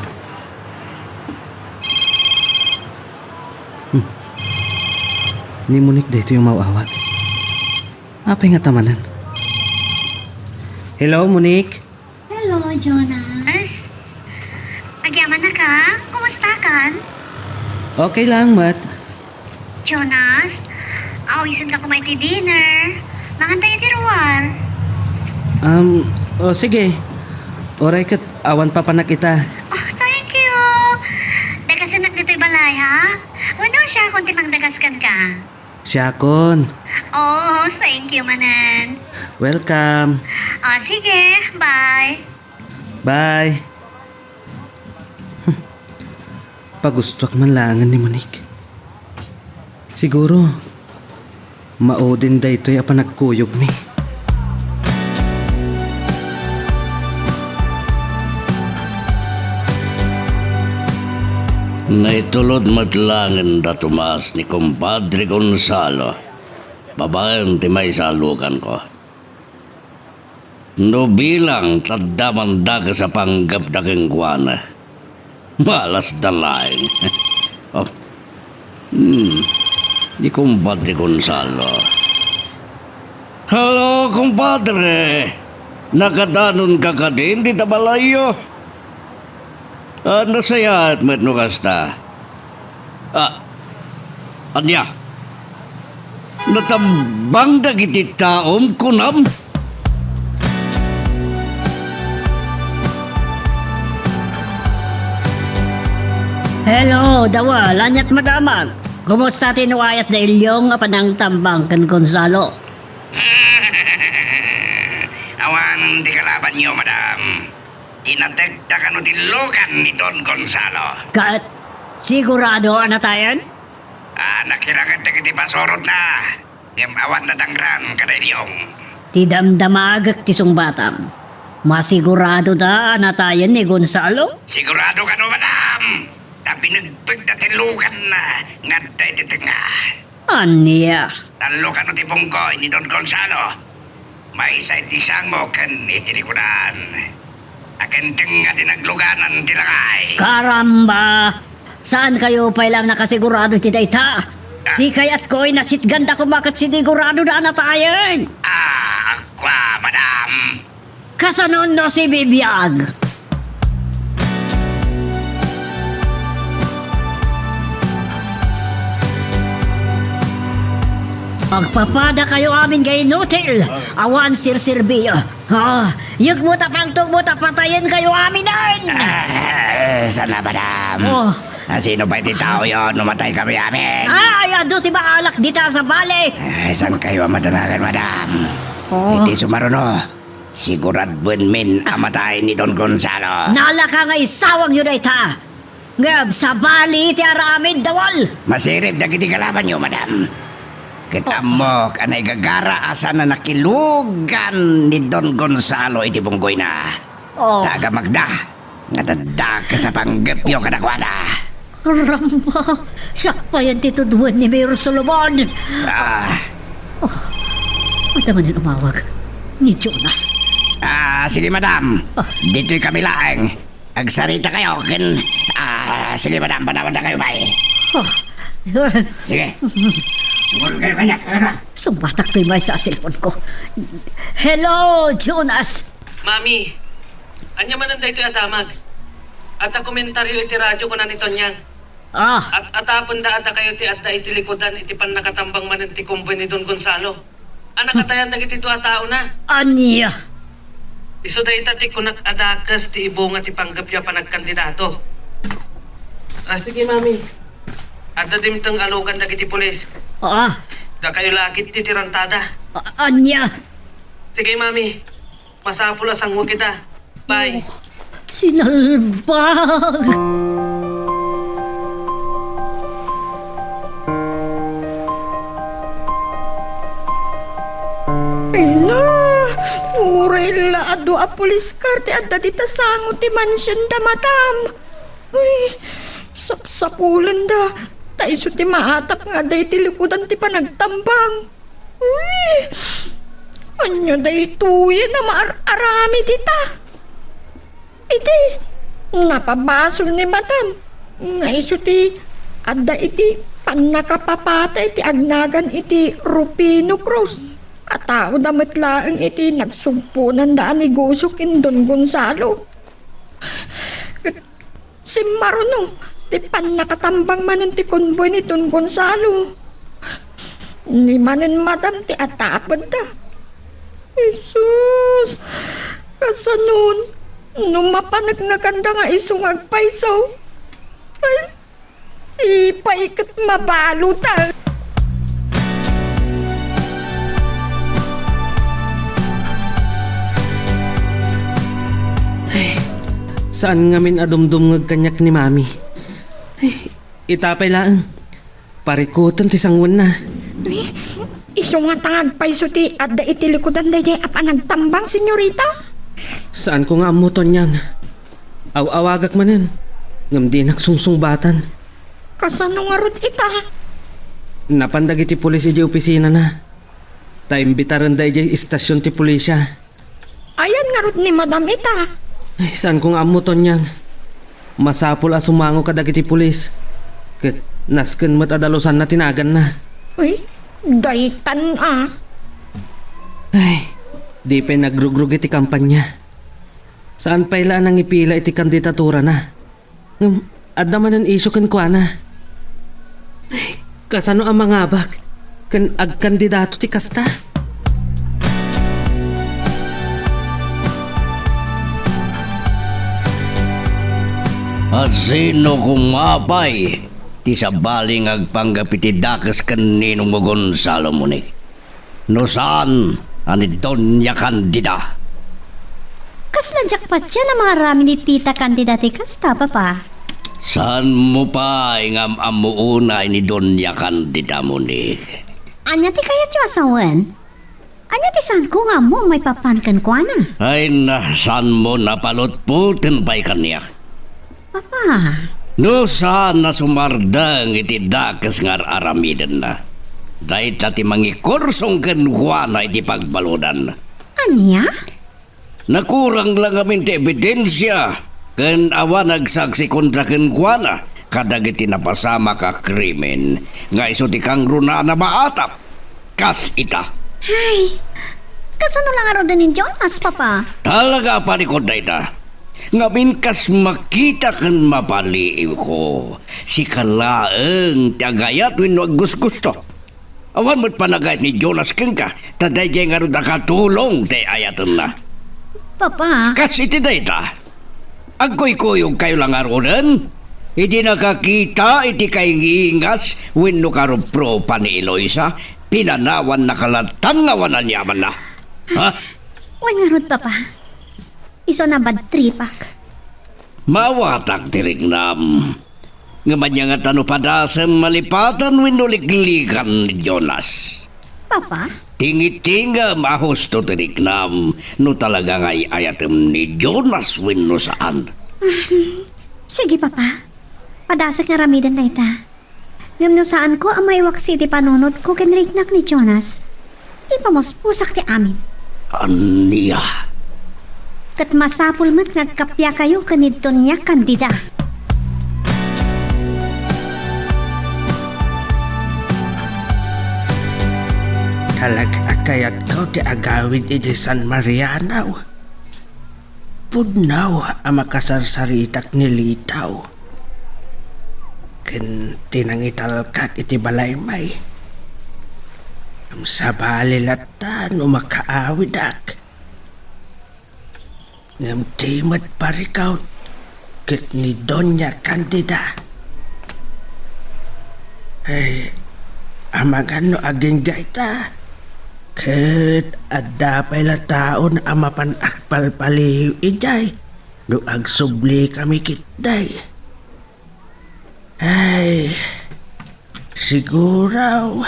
Hmm. Ni Monique daytoy umaw-awag. Apay ngata manen? Hello, Monique? Hello, Jonas. Agyamanak a? Kumustakan? Okay lang, Mat. Jonas, awisenka koma iti dinner. Mangan tayo iti ruar. Um, o sige. Oray ket awan papanak ita. Oh, thank you. Dagasennak ditoy balay, ha? Wenno siakon ti mangdagas kenka? Siakon. Oh, thank you manen. Welcome. Oh, sige. Bye. Bye. Pagustoak man laengen ni Monique. Siguro, maudin daytoy a panagkuyogmi. Naitulod met laengen da Tomas ni Kumpadre Gonzalo babaen ti maysa a luganko. No bilang ta adda mandakes a panggepda kenkuana, malasda laeng. Oh. Hmm. Ni Kumpadre Gonzalo. Hello, kumpadre. Nakadanonka kadin dita balayyo? Ah, nasayaat met no kasta. Ah, ania? Natambang dagiti taom, kunam? Hello, Dawal. Aniat madamag? Kumusta ti inuwayat da Ilyong a panangtambang ken Gonzalo? Awan ti kalabanyo, madam. Tinatekda kano ti lugan ni Don Gonzalo. Ket sigurado a natayen? Ah, nakiranget dagiti pasurotna, ngem awan nadangran kada Ilyong. Ti damdamagek ti sungbatam. Masigurado da a natayen ni Gonzalo? Sigurado kano, madam! Ta binegpegda ti luganna nga adda iti tengnga. Ania? Tallo kano ti punggoy ni Don Gonzalo. Maysa iti sango ken iti likudan. Aken tengnga ti nagluganan ti langay. Karamba! Saan kayo pay lang nakasigurado iti dayta? Ah. Ti kayatko, inasitganda koma ket sinigurado da a natayen. Ah, akua, madam. Kasano no sibibiag? Agpapada kayo amin nga inutil. Awan sirserbiyo. Ah, yegmo ta paltogmo ta patayen kayo aminen. Ah, sana, madam. Oh. Ah, sino pay ti taoyo no matay kami amin? Ay, adu ti baalak dita sa bale. Ah, saan kayo a madanagan, madam? Oh. Iti sumaruno. Siguraduenmin a matay ni Don Gonzalo. Nalaka nga isawagyo dayta. Ngem sabali ti aramid, Dawal. Masirib dagiti kalabanyo, madam. Ket ammok a naigagara a saan a nakilugan ni Don Gonzalo iti punggoyna. Oh. Ta agamagda nga adda dakes a panggepyo kadakuada. Karamba! Siak payen ti tuduen ni Mayor Solomon! Ah. Oh, adda manen umawag ni Jonas. Ah, sige, madam. Ah. Ditoy kami laeng. Agsarita kayo ken, ah, sige, madam, panawanna kayo, bay. Ah. Sige. Sumurot kayo kaniak, ano? Sumbatak toy maysa a cellphone ko. Hello, Jonas! Mami, ania manen daytoy a damag? Adda komentario iti radio, kuna ni Tonyang. Ah. At-atapenda a dakayo ti adda iti likudan iti pannakatambang manen ti komboy ni Don Gonzalo. A nakatayan dagiti dua a taona. Ania? Isu dayta ti kunak a dakes ti ibunga ti panggepyo a panagkandidato. Ah, sige, Mami. Adda dimteng a lugan dagiti pulis. Ah. Dakayo la ketdi ti rantada. A-, ania? Sige, Mami. Masapul a sango kita. Bye. Oh, sinalbag! Ay na, uray la a dua a police car ti adda dita sango ti mansion da madam. Uy, sapsapulen da. Ta isu ti maatap nga adda iti likudan ti panagtambang. Uy! Ania daytoyen a maar-aramid ita? Idi, napabasol ni Madam nga isu ti adda iti pannakapapatay ti agnagan iti Rufino Cruz a tao da met laeng iti nagsugponanda a negosio ken Don Gonzalo. Simmaruno ti pannakatambang manen ti konboy ni Don Gonzalo. Ni manen Madam ti atapedda. Jesus! Kasanon, no mapaneknekanda nga isu nga agpayso? Ay, ipay ket mabalutan. Ay, saan ngamin a dumdumngeg kaniak ni Mami. Ay, ita pay laeng. Parikutem ti sangwenna. Isu ngata nga agpayso ti adda iti likudan daydiay a panagtambang, senyorita? Saanko nga ammo, Tonyang. Aw-awagak manen, ngem dinak sungsungbatan. Kasano ngarud ita? Napan dagiti pulis idiay opisinana. Ta imbitarenda idiay istasion ti pulisya. Ayan ngarud ni Madam ita? Ay, saanko nga ammo, Tonyang. Masapul a sumango kadagiti pulis. Ket nasken met a dalusanna ti naganna. Uy, daytan a. Ay, di pay nagrugrug iti kampanya. Saan pay la a nangipila iti kandidaturana. Ngem adda manen isyu kenkuana. Ay, kasano a mangabak ken agkandidato ti kasta? A sino koma pay ti sabali nga agpanggep iti dakes ken ni Ninong Gonzalo Muni? No saan a ni Doña Candida. Kasla diak patien a maaramid ni Tita Candida ti kasta, Papa. Saanmo pay nga am-ammo unay ni Doña Candida, Moni? Ania ti kayatyo a sawen? Ania ti saanko nga ammo a maipapan kenkuana? Ay na, saanmo napalutpoten pay kaniak? Papa. No saan a sumardeng iti dakes nga ar-aramidenna, dayta ti mangikursong kenkuana iti pagbaludan. Ania? Nakurang la ngamin ti ebidensia ken awan agsaksi kontra kenkuana kadagiti napasamak a krimen nga isu ti kangrunaan a maatap. Kas ita. Ay, kasano la ngaruden ni Jonas, Papa? Talaga a parikut dayta. Ngamin kas makita ken mapaliiwko, sika laeng ti agayat wenno aggusgusto. Awan met panagayat ni Jonas kenka, ta daydiay ngarud a katulong ti ayatenna. Papa. Kas iti dayta. Agkuykuyogkayo la ngaruden? Idi nakakita iti kaingingas wenno karuprupa ni Eloisa, pinanawannaka latta nga awan aniamanna. Ha? Wen ngarud, Papa. Isu a nabadtripak. Maawatak ti riknam. Ngem ania ngata no padasem malipatan wenno liklikan ni Jonas? Papa? Tingitingem a husto ti riknam no talaga nga ay-ayatem ni Jonas wenno saan. Sige, Papa. Padasek nga aramiden dayta. Ngem no saanko a maiwaksi iti panunotko ken riknak ni Jonas, ipamuspusak ti amin. Ania? Ket masapul met nga agkappiakayo ken ni Doña Candida. Talaga a kayatko ti agawid iti San Mariano. Pudno a makasarsaritak ni Litaw ken ti nangitalkak iti balaymi. Ngem sabali latta no makaawidak. Ngem di met parikut ket ni Doña Candida. Ay, amangan no agingga ita, ket adda pay la taon a mapan agpalpaliw idiay no agsublikami ketdi. Ay, siguro,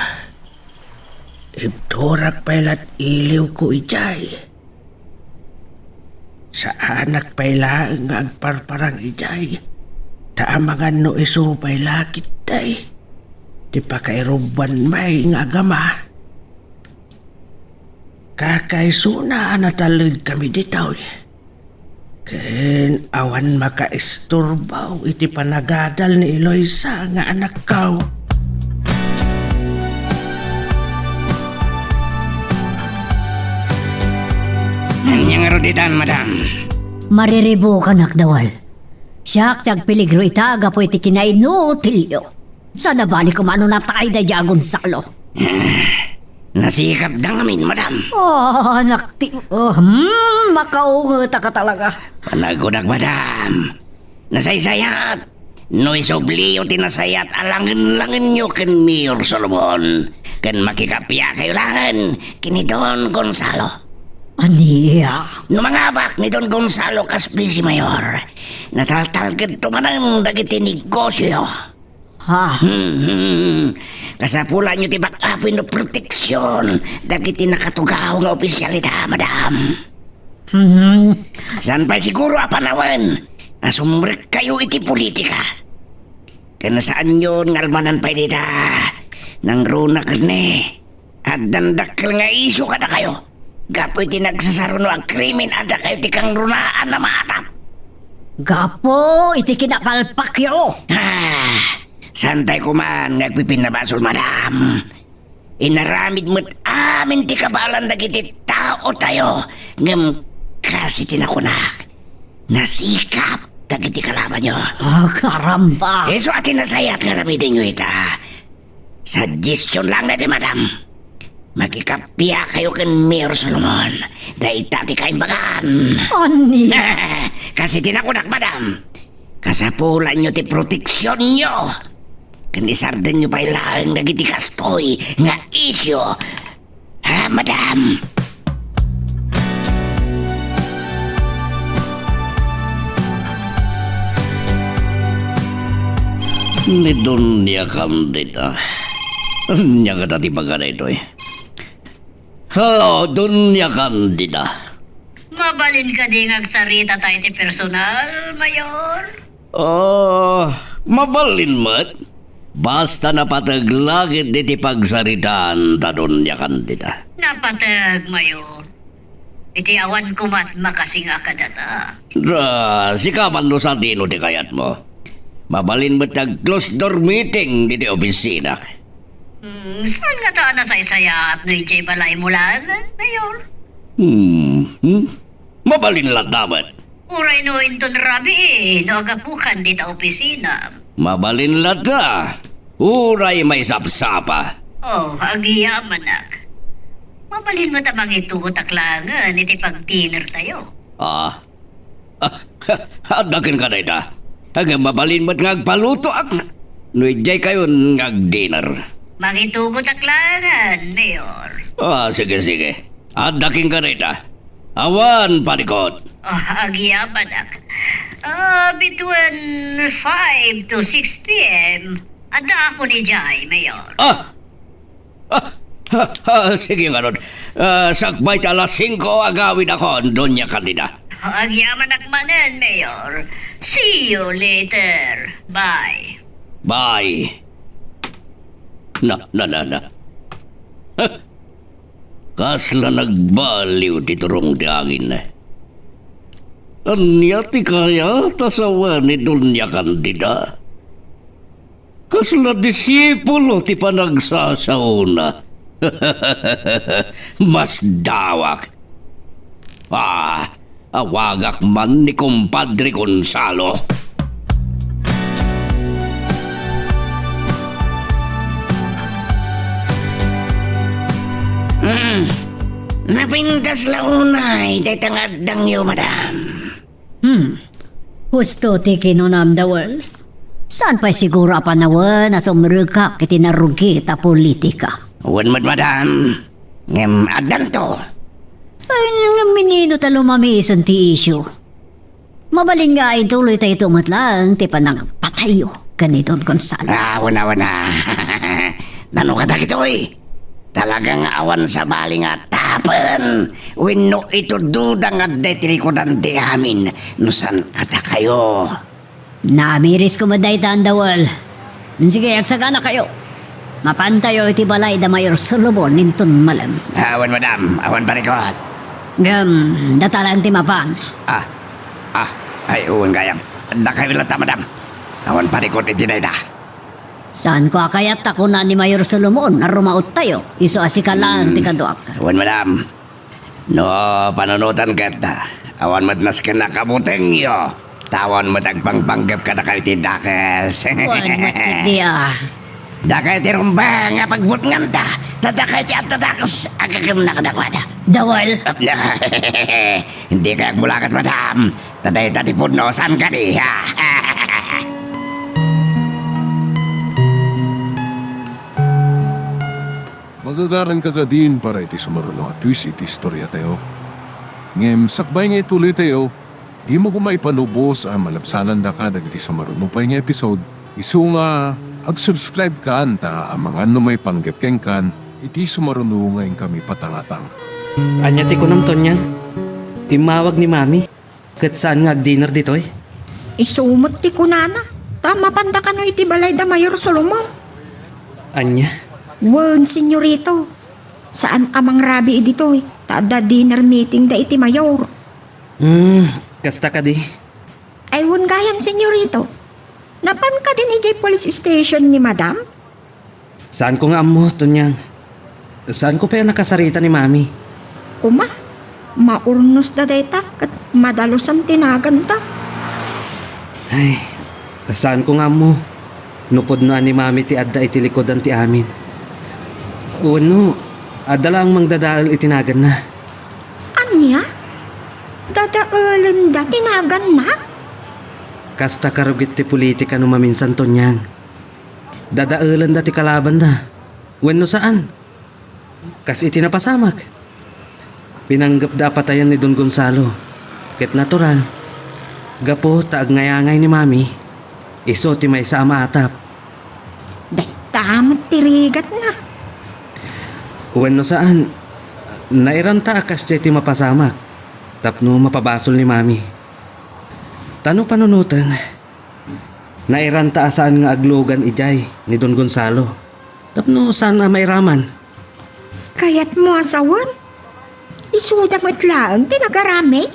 ibturak pay la't iliwko idiay. Saanak pay laeng nga agparparang idiay, ta amangan no isu pay la ketdi. ti pakairubbuan met nga agama. Kakaisuna a natalekami ditoy. Ken awan makaisturbo iti panagadal ni Eloisa nga anakko. Ania ngarud ditan, madam? Mariribukanak, Dawal. Siak ti agpeligro ita gapu iti kinainutilyo. Saan a bali koma no natay daydiay a Gonzalo. Ah, nasikapda ngamin, madam. Oh, anak ti, oh, hmm, makaungetaka talaga. Panagkunak, madam. Nasaysayat. No isubliyo ti nasayaat a langen-langenyo ken Mayor Solomon, ken makikappia kayo laeng ken ni Don Gonzalo. Ania? No mangabak ni Don Gonzalo kas Vice Mayor, nataltalgedto manen dagiti negosioyo. Ha? Hmm, kasapulanyo ti back-up wenno protection dagiti nakatugaw nga opisyal ita, madam. Hmm. Saan pay siguro a panawen a sumrekkayo iti politika. Ken saanyon nga almanan pay dita, nangruna ket ni, addan dakkel nga isyu kadakayo. Gapu iti nagsasaruno a krimen, addakayo ti kangrunaan a maatap. Gapu iti kinapalpakyo. Ah, saantay koma nga agpipinnabasol, madam. Inaramid met amin ti kabaelan dagiti taotayo, ngem kas iti nakunak, nasikap dagiti kalabanyo. Ah, karamba! Isu a ti nasayaat nga aramidenyo ita. Suggestion lang daytoy, madam. Makikappia kayo ken Mayor Solomon. Dayta ti kaimbagan. Ania? Kas iti nakunak, madam. Kasapulanyo ti proteksionyo. Ken isardenyo pay laeng dagiti kastoy nga isyu. Ha, madam? Ni Doña Candida. Ania ngata ti baga daytoy? Hello, Doña Candida. Mabalin kadi nga agsarita tayo ti personal, Mayor? Ah, mabalin met. Basta napateg la ket iti pagsaritaan ta, Doña Candida. Napateg, Mayor. Iti awan koma met makasinga kadata. Ah, sika man no sadino ti kayatmo. Mabalin met ti ag-close door meeting ditoy opisina. Hmm, saan ngata a nasaysayaat no idiay balaymo laeng, Mayor? Hmm, hmm? Mabalin latta met. Uray no inton rabii, no agapukan dita opisina. Mabalin latta. Uray maisapsapa. Oh, agyamanak. Mabalin met a mangitugotak laengen iti pag-dinner tayo. Ah, Ah, adda kenka dayta. Ngem mabalin met nga agpalutoak no idiay kayon nga agdinner. Mangitugotak laengen, Mayor. Ah, sige, sige. Adda kenka dayta. Awan panikot. Ah, agyamanak. Ah, between five to six P M, addaakon idiay, Mayor. Ah! Ah, ah, ah, sige ngarud. Ah, sakbay ta alas singko, agawidakon, Doña Candida. Agyamanak manen, Mayor. See you later. Bye. Bye. Na, na, na, na. Huh. Kasla nagbaliw ti turong ti angin. Ania ti kayat a sawen ni Doña Candida? Kasla disipulo ti panagsasaona. Masdawak. Ah, awagak man ni Kumpadre Gonzalo. Mm. Napintas la unay dayta nga addangyo, madam. Hmm. Husto ti kinunam, Dawal. Saan pay siguro a panawen a sumrekak iti narugit a politika? Wen met, madam. Ngem addanto. Ay, ngem minino ta lumamisen ti isyu? Mabalin nga ituloy tayo met laeng ti panagpatayyo ken ni Don Gonzalo. Ah, wen a, wen a. Nano kadagitoy? Talaga nga awan sabali nga atapen wenno itududa nga adda iti likudan ti amin no saan a dakayo. Namiris koma dayta, Dawal. Sige, agsagana kayo. Mapantayo iti balay da Mayor Solomon inton malem. Awan, madam. Awan parikut. Ngem, data laeng ti mapan. Ah, ah, ay, wen gayam. Dakayo latta, madam. Awan parikut iti dayta. Saanko a kayat ta kuna ni Mayor Solomon a rumaottayo, isu a sika laeng ti kaduak. Wen, madam. No panunotan ket, awan met nasken a kabutengyo, ta awan met agpangpanggep kadakayo ti dakes. Wen met ketdi a. Dakayo ti rumbeng a pagbutnganda, ta dakayo ti adda dakes a gagem-na kadakuada. Dawel. Dika agmulakat, madam. Ta dayta ti pudno, saan kadi, ha? Magagaranka kadin para iti sumaruno a twist iti istoriatayo. Ngem sakbay nga ituloytayo, dimo koma ipanubos a malabsanandaka dagiti sumaruno pay nga episode, isu nga ag-subscribe kan ta amangan no maipanggep kenkan iti sumaruno nga inkami patangatang. Ania ti kunam, Tonyang? Immawag ni Mami? Ket saan nga agdinner ditoy? Isu met ti kunana, ta mapanda kano iti balay da Mayor Solomon. Ania? Wen, senyorito. Saan a mangrabii ditoy, ta adda dinner meeting da iti mayor. Hmm, kasta kadi? Ay, wen gayam, senyorito. Napan kadin idiay police station ni madam? Saanko nga ammo, Tonyang. Saanko pay a nakasarita ni Mami. Kuma, maurnosda dayta ket madalusan ti naganta. Ay, saanko nga ammo no pudno a ni Mami ti adda iti likudan ti amin. Wenno, adda laeng mangdadael iti naganna. Ania? Dadaelenda ti naganna? Kasta karugit ti politika no maminsan, Tonyang. Dadaelenda ti kalabanda wenno saan. Kas iti napasamak, pinanggepda a patayen ni Don Gonzalo, ket natural, gapu ta agnayangay ni Mami, isu ti maysa a maatap. Dayta met ti rigatna. Wenno saan, nairanta a kasdiay ti mapasamak tapno mapabasol ni Mami. Ta no panunoten, nairanta a saan nga aglugan idiay ni Don Gonzalo tapno saan a mairaman. Kayatmo a sawen? Isuda met laeng ti nagaramid?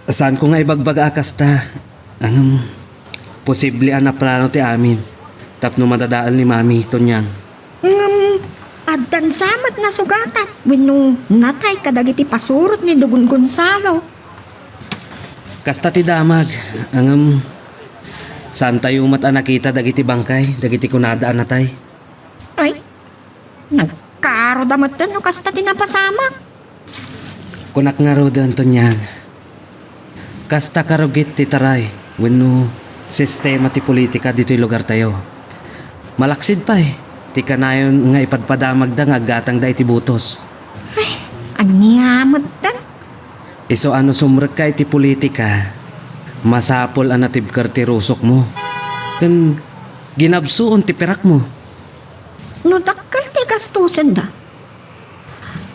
Saanko nga ibagbaga a kasta, ngem posible a naplano ti amin tapno madadael ni Mami, Tonyang. Ngem addan sa met nasugatan wenno natay kadagiti pasurot ni Don Gonzalo? Kasta ti damag, ngem saantayo met a nakita dagiti bangkay dagiti kunada a natay. Ay, nagkaaro da metten no kasta ti napasamak. Kunak ngaruden, Tonyang, kasta karugit ti taray wenno sistema ti politika ditoy lugartayo. Malaksid pay ti kanayon nga ipadpadamagda nga aggatangda iti butos. Ay, ania metten? Isu a no sumrekka iti politika, masapul a natibker ti rusokmo ken ginabsuon ti pirakmo. No dakkel ti gastosenda,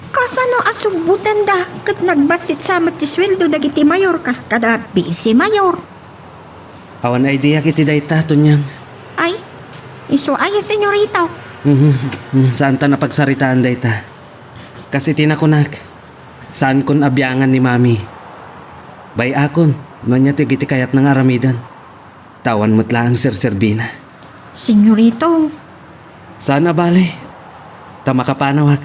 kasano a subbutenda ket nagbassit sa met ti sueldo dagiti mayor kas kada bisi mayor? Awan ideak iti dayta, Tonyang. Ay, isu aya, senyorito? Mhm, mhm, saanta napagsaritaan dayta. Kas iti nakunak, saankon a biangan ni Mami. Bay-akon no ania ti dagiti kayatna nga aramiden. Ta awan met laeng serserbina. Senyorito. Saan a bale, ta makapanawak.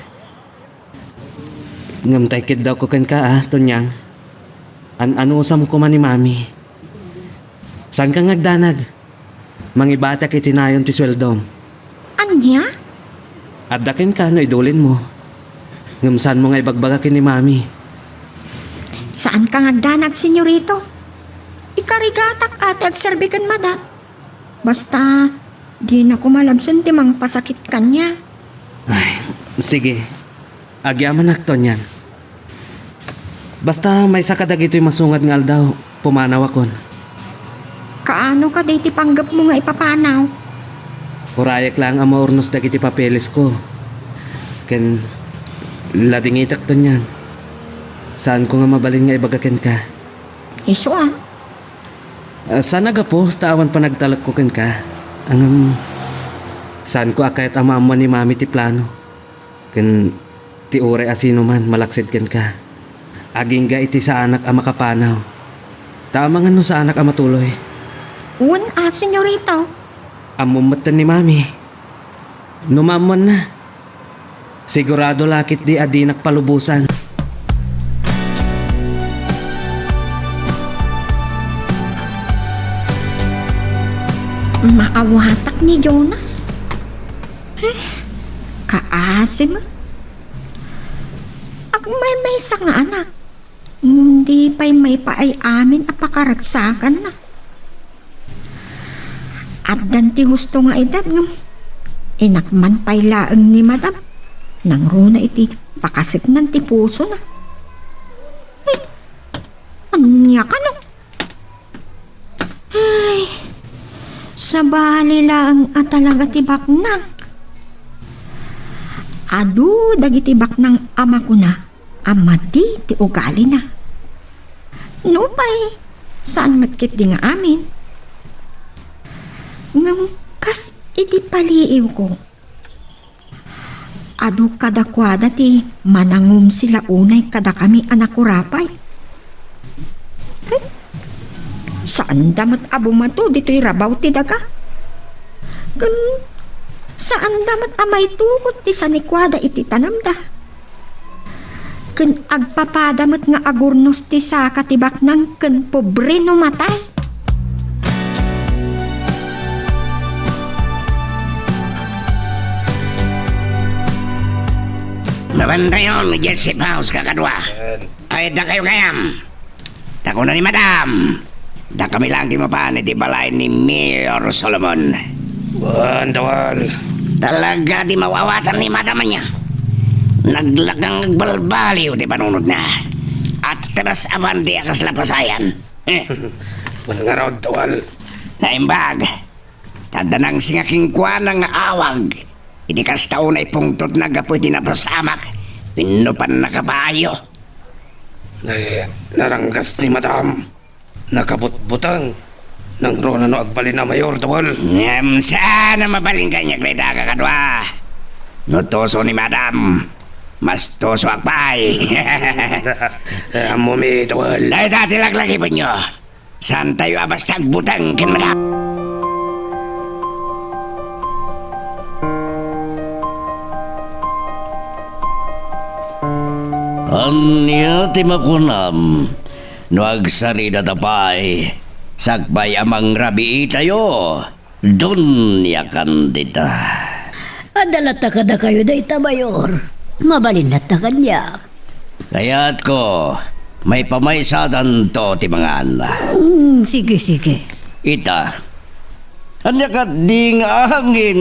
Ngem tay kiddawko kenka a, Tonyang, an-anusam koma ni Mami. Saanka nga agdanag. Mangibatiak iti nayon ti sueldom. Ania? Adda kenka no idulinmo. Ngem saanmo nga ibagbaga ken ni Mami. Saanka nga agdanag, senyorito. Ikarigatak a ti agserbi ken madam. Basta, dina koma labsen ti mangpasakit kaniak. Ay, sige. Agyamanak, Tonyang. Basta maysa kadagitoy masungad nga aldaw, pumanawakon. Kaano kadi ti panggepmo nga ipapanaw? Urayek laeng a maurnos dagiti papelesko. Ken ladingitek, Tonyang. Saanko nga mabalin nga ibaga kenka. Isu a. Ah, saan a gapu ta awan panagtalekko kenka. Ngem, Saanko a kayat a maammuan ni Mami ti plano, ken ti uray a sinoman malaksid kenka, agingga iti saanak a makapanaw. Ta amangan no saanak a matuloy. Wen a, senyorita. Ammom metten ni Mami. No maammuanna, sigurado la ketdi a dinak palubosan. Maawatak ni Jonas. Eh, kaasi met. Agmaymaysa nga anak. Ngem di pay maipaay amin a pakaragsakanna. Addan ti husto nga edad ngem inakman pay laeng ni Madam. Nangruna iti pakaseknan ti pusona. Hmm. Ania kano? Ay, sabali laeng a talaga ti baknang. Adu dagiti baknang a makuna a madi ti ugalina. Nupay, saan met ketdi nga amin. Ngem kas iti paliiwko, adu kadakuada ti manangumsila unay kadakami a nakurapay. Hmm? Saanda met a bumato ditoy rabaw ti daga. Ken saanda met a maitukot ti sanikuada iti tanamda. Ken agpapada met nga agurnos ti saka ti baknang ken pobre no matay. Nabantayon, Jesse Paus, kakadua. Ay, dakayo gayam. Ta kuna ni Madam, dakami laeng ti mapan iti balay ni Mayor Solomon. Wen, Dawal. Talaga ti maawatan ni Madam ania. Naglakang agbalbaliw ti panunotna. Atras a bandi a kasla pasayan. Wen ngarud, Dawal. Naimbag. Ta adda nangsinga kenkuana nga awag. Iti kasta unay pungtotna gapu iti napasamak wenno pannakapaayo. Nay, naranggas ni Madam. Nakabutbuteng. Nangruna no agbalin a Mayor, Dawal. Ngem saan a mabalin kaniak dayta, kakadua. No tuso ni Madam, mas tusoak pay. Eh, ammomi, Dawal. Dayta ti laglagipenyo. Saantayo a basta agbuteng ken Madam. Ania ti makunam no agsaritata pay sakbay a mangrabiitayo, Doña Candida? Adda latta kadakayo dayta, Mayor. Mabalin latta kaniak. Kayatko, maipamaysadatanto ti mangan. Mm, sige, sige. Ita, ania kadi nga angin?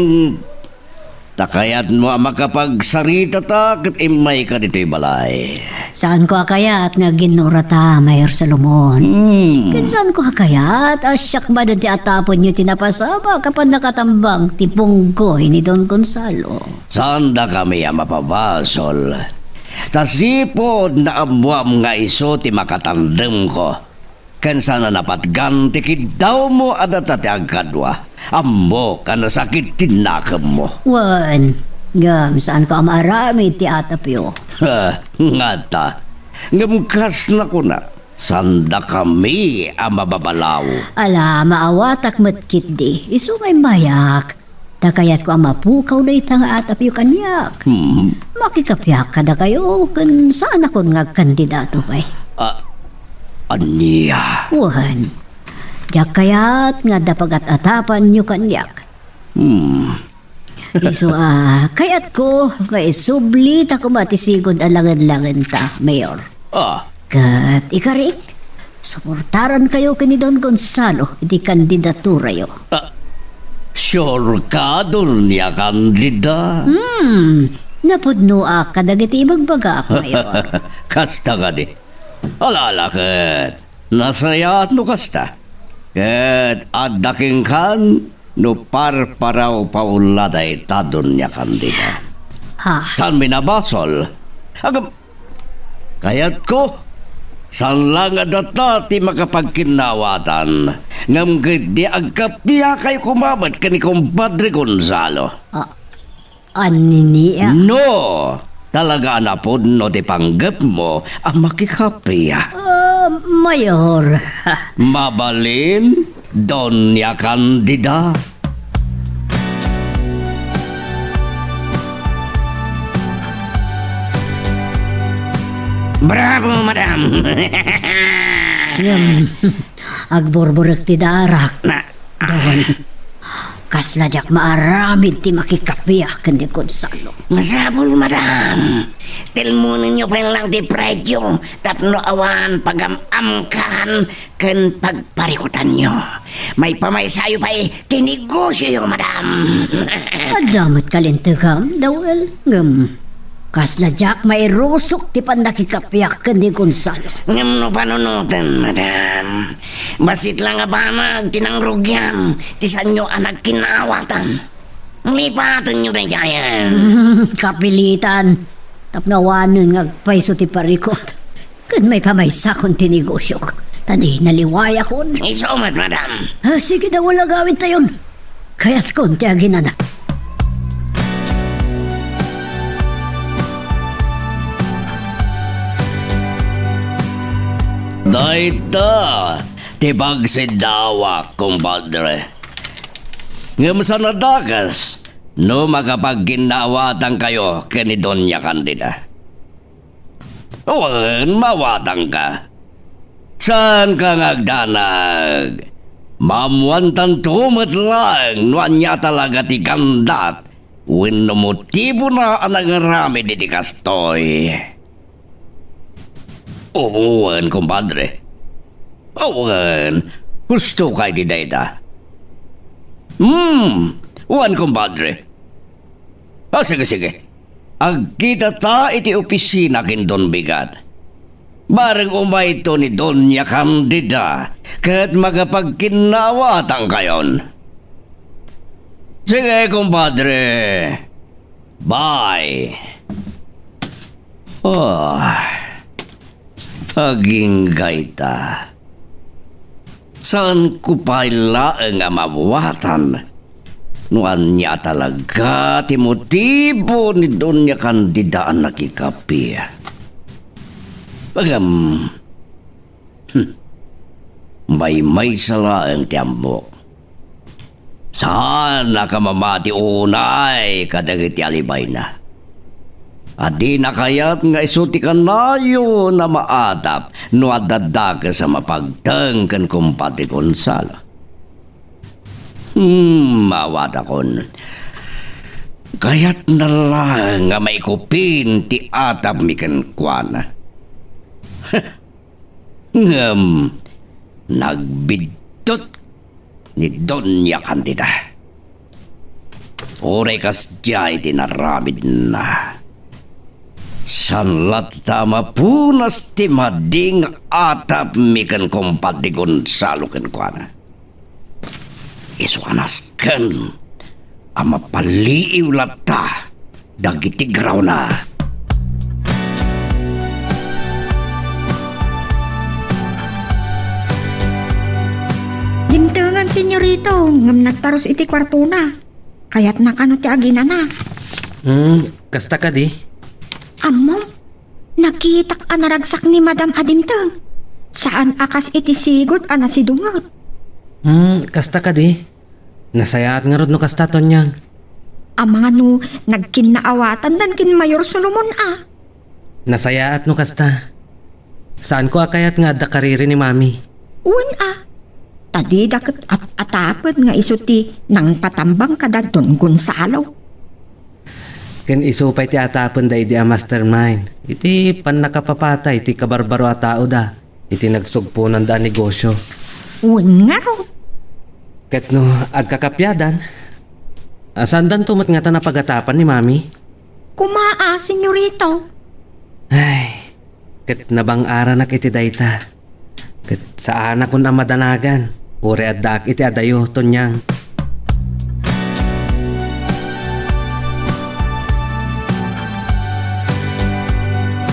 Ta kayatmo a makapagsaritata ket immayka ditoy balay. Saanko a kayat nga aginnurata, Mayor Solomon. Hmm. Ken saanko a kayat a siak manen ti atapenyo ti napasamak a pannakatambang ti punggoy ni Don Gonzalo. Saandakami a mapabasol. Ta sipud naammoam nga isu ti makatandemko. Ken saan a napatgan ti kiddawmo a data ti agkadua. Ammok a nasakit ti nakemmo. Wen, ngem saanko a maaramid ti atapyo. Ngata, ngem kas nakuna, saandakami a mababalaw. Ala, maawatak met ketdi. Isu nga immayak. Ta kayatko a mapukaw dayta nga atapyo kaniak. Hmm. Makikapiak kadakayo ken saanakon nga agkandidato pay. Ah, ania? Wen, diak kayat nga adda pagat-atapanyo kaniak. Hmm. Isu a, kayatko nga isubli ta koma ti sigud a langen-langenta, Mayor. Ah. Ket ikarik, suportarankayo ken ni Don Gonzalo iti kandidaturayo. Ah, sure ka, Doña Candida? Hmm, napudnoak kadagiti ibagbagaak, Mayor. Kasta kadi. Ala, ala ket, nasayaat no kasta. Ket adda kenkan no parparawpawla dayta, Doña Candida. Ha? Saan mi nabasol? Agam, kayatko, saan la nga data ti makapagkinnawatan Ngem ketdi agkapiakayo koma met ken ni Compadre Gonzalo. Ah, anini a? No, talaga a napudno ti panggepmo a makikapia. Ah, Mayor. Mabalin, Doña Candida. Bravo, madam! Ngem, agburburek ti darak. Na- Don, kasla diak maaramid ti makikapia ken ni Gonzalo. Masapul, madam. Telmonenyo pay lang ti presyo tapno awan pagam-amkan ken pagparikutanyo. Maipamaysayo pay ti negosioyo, madam. Adda met kalintegam, Dawel, ngem kasla diak mairusok ti pannakikapiak ken ni Gonzalo. Ngem no panunoten, madam, bassit lang a banag ti nangrugian ti saanyo a nagkinnaawatan. Lipatenyo daydiayen. Kapilitan. Tapno awanen nga agpayso ti parikut. Ken maipamaysakon ti negosiok. Ta di naliwayakon. Isu met, madam. Ah, sige, Dawel, agawidtayon. Kayatkon ti aginana. Dayta ti pagsiddawak, kumpadre. Ngem saan a dakes no makapagkinnaawatankayo ken ni Doña Candida. Wen, maawatanka. Saanka nga agdanag. Maammoantanto met laeng no ania talaga ti gandat wenno motibona a nangaramid iti kastoy. Wen, kumpadre. Wen, gustoka iti dayta. Hmm, wen, kumpadre. Ah, sige, sige. Agkitata iti opisina ken Don Bigat. Bareng umayto ni Doña Candida ket makapagkinnaawatankayon. Sige, kumpadre. Bye. Ah. Agingga ita. Saanko pay laeng a maawatan no ania talaga ti motibo ni Doña Candida a nakikapi. Ngem, hmm, maymaysa laeng ti ammok. Saan a kamamati unay kadagiti alibayna. A dina kayat nga isu ti kanayon a maatap no adda dakes a mapagteng ken Kumpadre Gonzalo. Hmm, maawatakon. Kayatna laeng nga maikupin ti atapmi kenkuana. Ngem nagbiddut ni Doña Candida. Uray kasdiay ti inaramidna, saan latta a mapunas ti madi nga atapmi ken Kumpadre Gonzalo kenkuana. Isu a nasken a mapaliiw latta dagiti grawna. Dimtengen, senyorito, ngem nagtarus iti kuartona. Kayatna kano ti aginana. Hmm, kasta kadi? Ammom, nakitak a naragsak ni Madam a dimteng. Saan a kas iti sigud a nasidunget. Hmm, kasta kadi? Nasayaat ngarud no kasta, Tonyang. Amangan no nagkinnaawatandan ken Mayor Solomon a. Nasayaat no kasta. Saanko a kayat nga adda kariri ni Mami. Wen a. Ta dida ket at-atapen nga isu ti nangpatambang kada Don Gonzalo. Ken isu pay ti atapenda idi a mastermind iti pannakapapatay ti kabarbaro a taoda iti nagsugponanda a negosio. Wen ngarud. Ket no agkakapiadan, a, saandanto met ngata a pagatapan ni Mami? Koma a, senyorito. Ay, ket nabang-aranak iti dayta. Ket saanakon a madanagan, uray addaak iti adayo, Tonyang.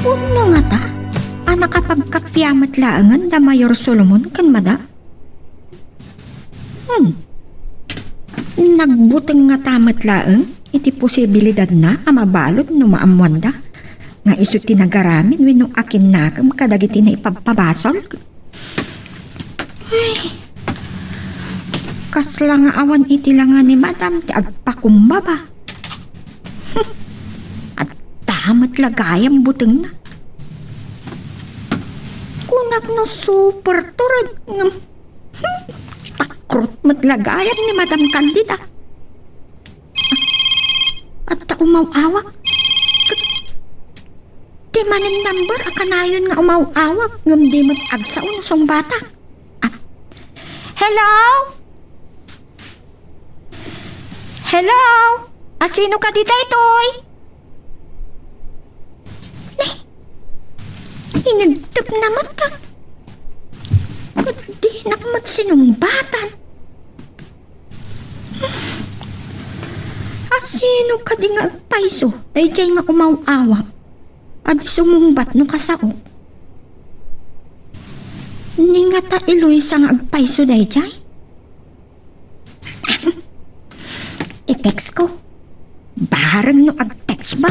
Pudno ngata a nakapagkappia met laengen da Mayor Solomon ken Madam? Hmm. Nagbuteng ngata met laeng iti posibilidadna a mabalud no maammoanda nga isu ti nagaramid wenno akinnakem kadagiti naipabpabasol. Ay, kasla nga awan iti langa ni Madam ti agpakumbaba. Adda met la gayam butengna. Kunak no super tured ngem takrot met la gayam ni Madam Candida. Adda umaw-awag. Ket ti manen number a kanayon nga umaw-awag ngem di met agsao no sungbatak. Ah. Hello? Hello? A, sino kadi daytoy? Ni, inintep na met. Ket dinak met sinungbatan. A, sino kadi nga agpayso daydiay nga umaw-awag a di sumungbat no kasao? Ni ngata Eloisa nga agpayso daydiay? I-text ko. Bareng no ag-text ba?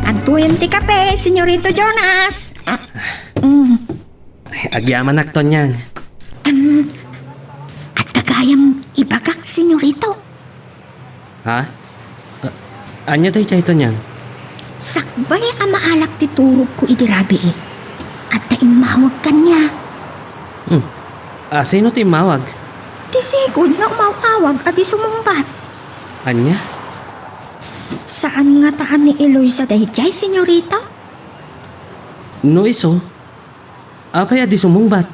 Agtoyem ti kape, Senyorito Jonas. Ah, mm. Agyamanak, Tonyang. Em, adda gayam ibagak, Senyorito. Ha? A-, ania daydiay, Tonyang? Sakbay a maalak ti turogko idi rabii, adda immawag kaniak. Hmm. A, sino ti immawag? Ti sigud nga umaw-awag a di sumungbat. Ania? Saan ngata a ni Eloisa daydiay, Senyorito? No isu, apay a di sumungbat?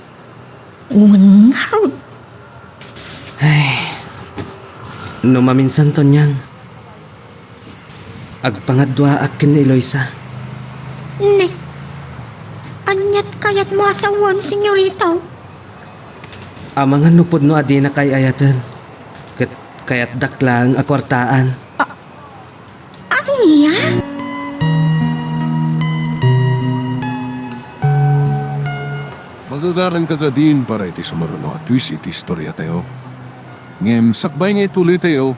Wen ngarud. Ay, no maminsan, Tonyang, agpangaduaak ken ni Eloisa. Ne, aniat kayatmo a sawen, Senyorito? Amangan no pudno a dinak ay-ayaten, ket kayatdak laeng a kuartaan. A-, Ania? Magagaranka kadin para iti sumaruno a twist iti istoriatayo. Ngem sakbay nga ituloytayo,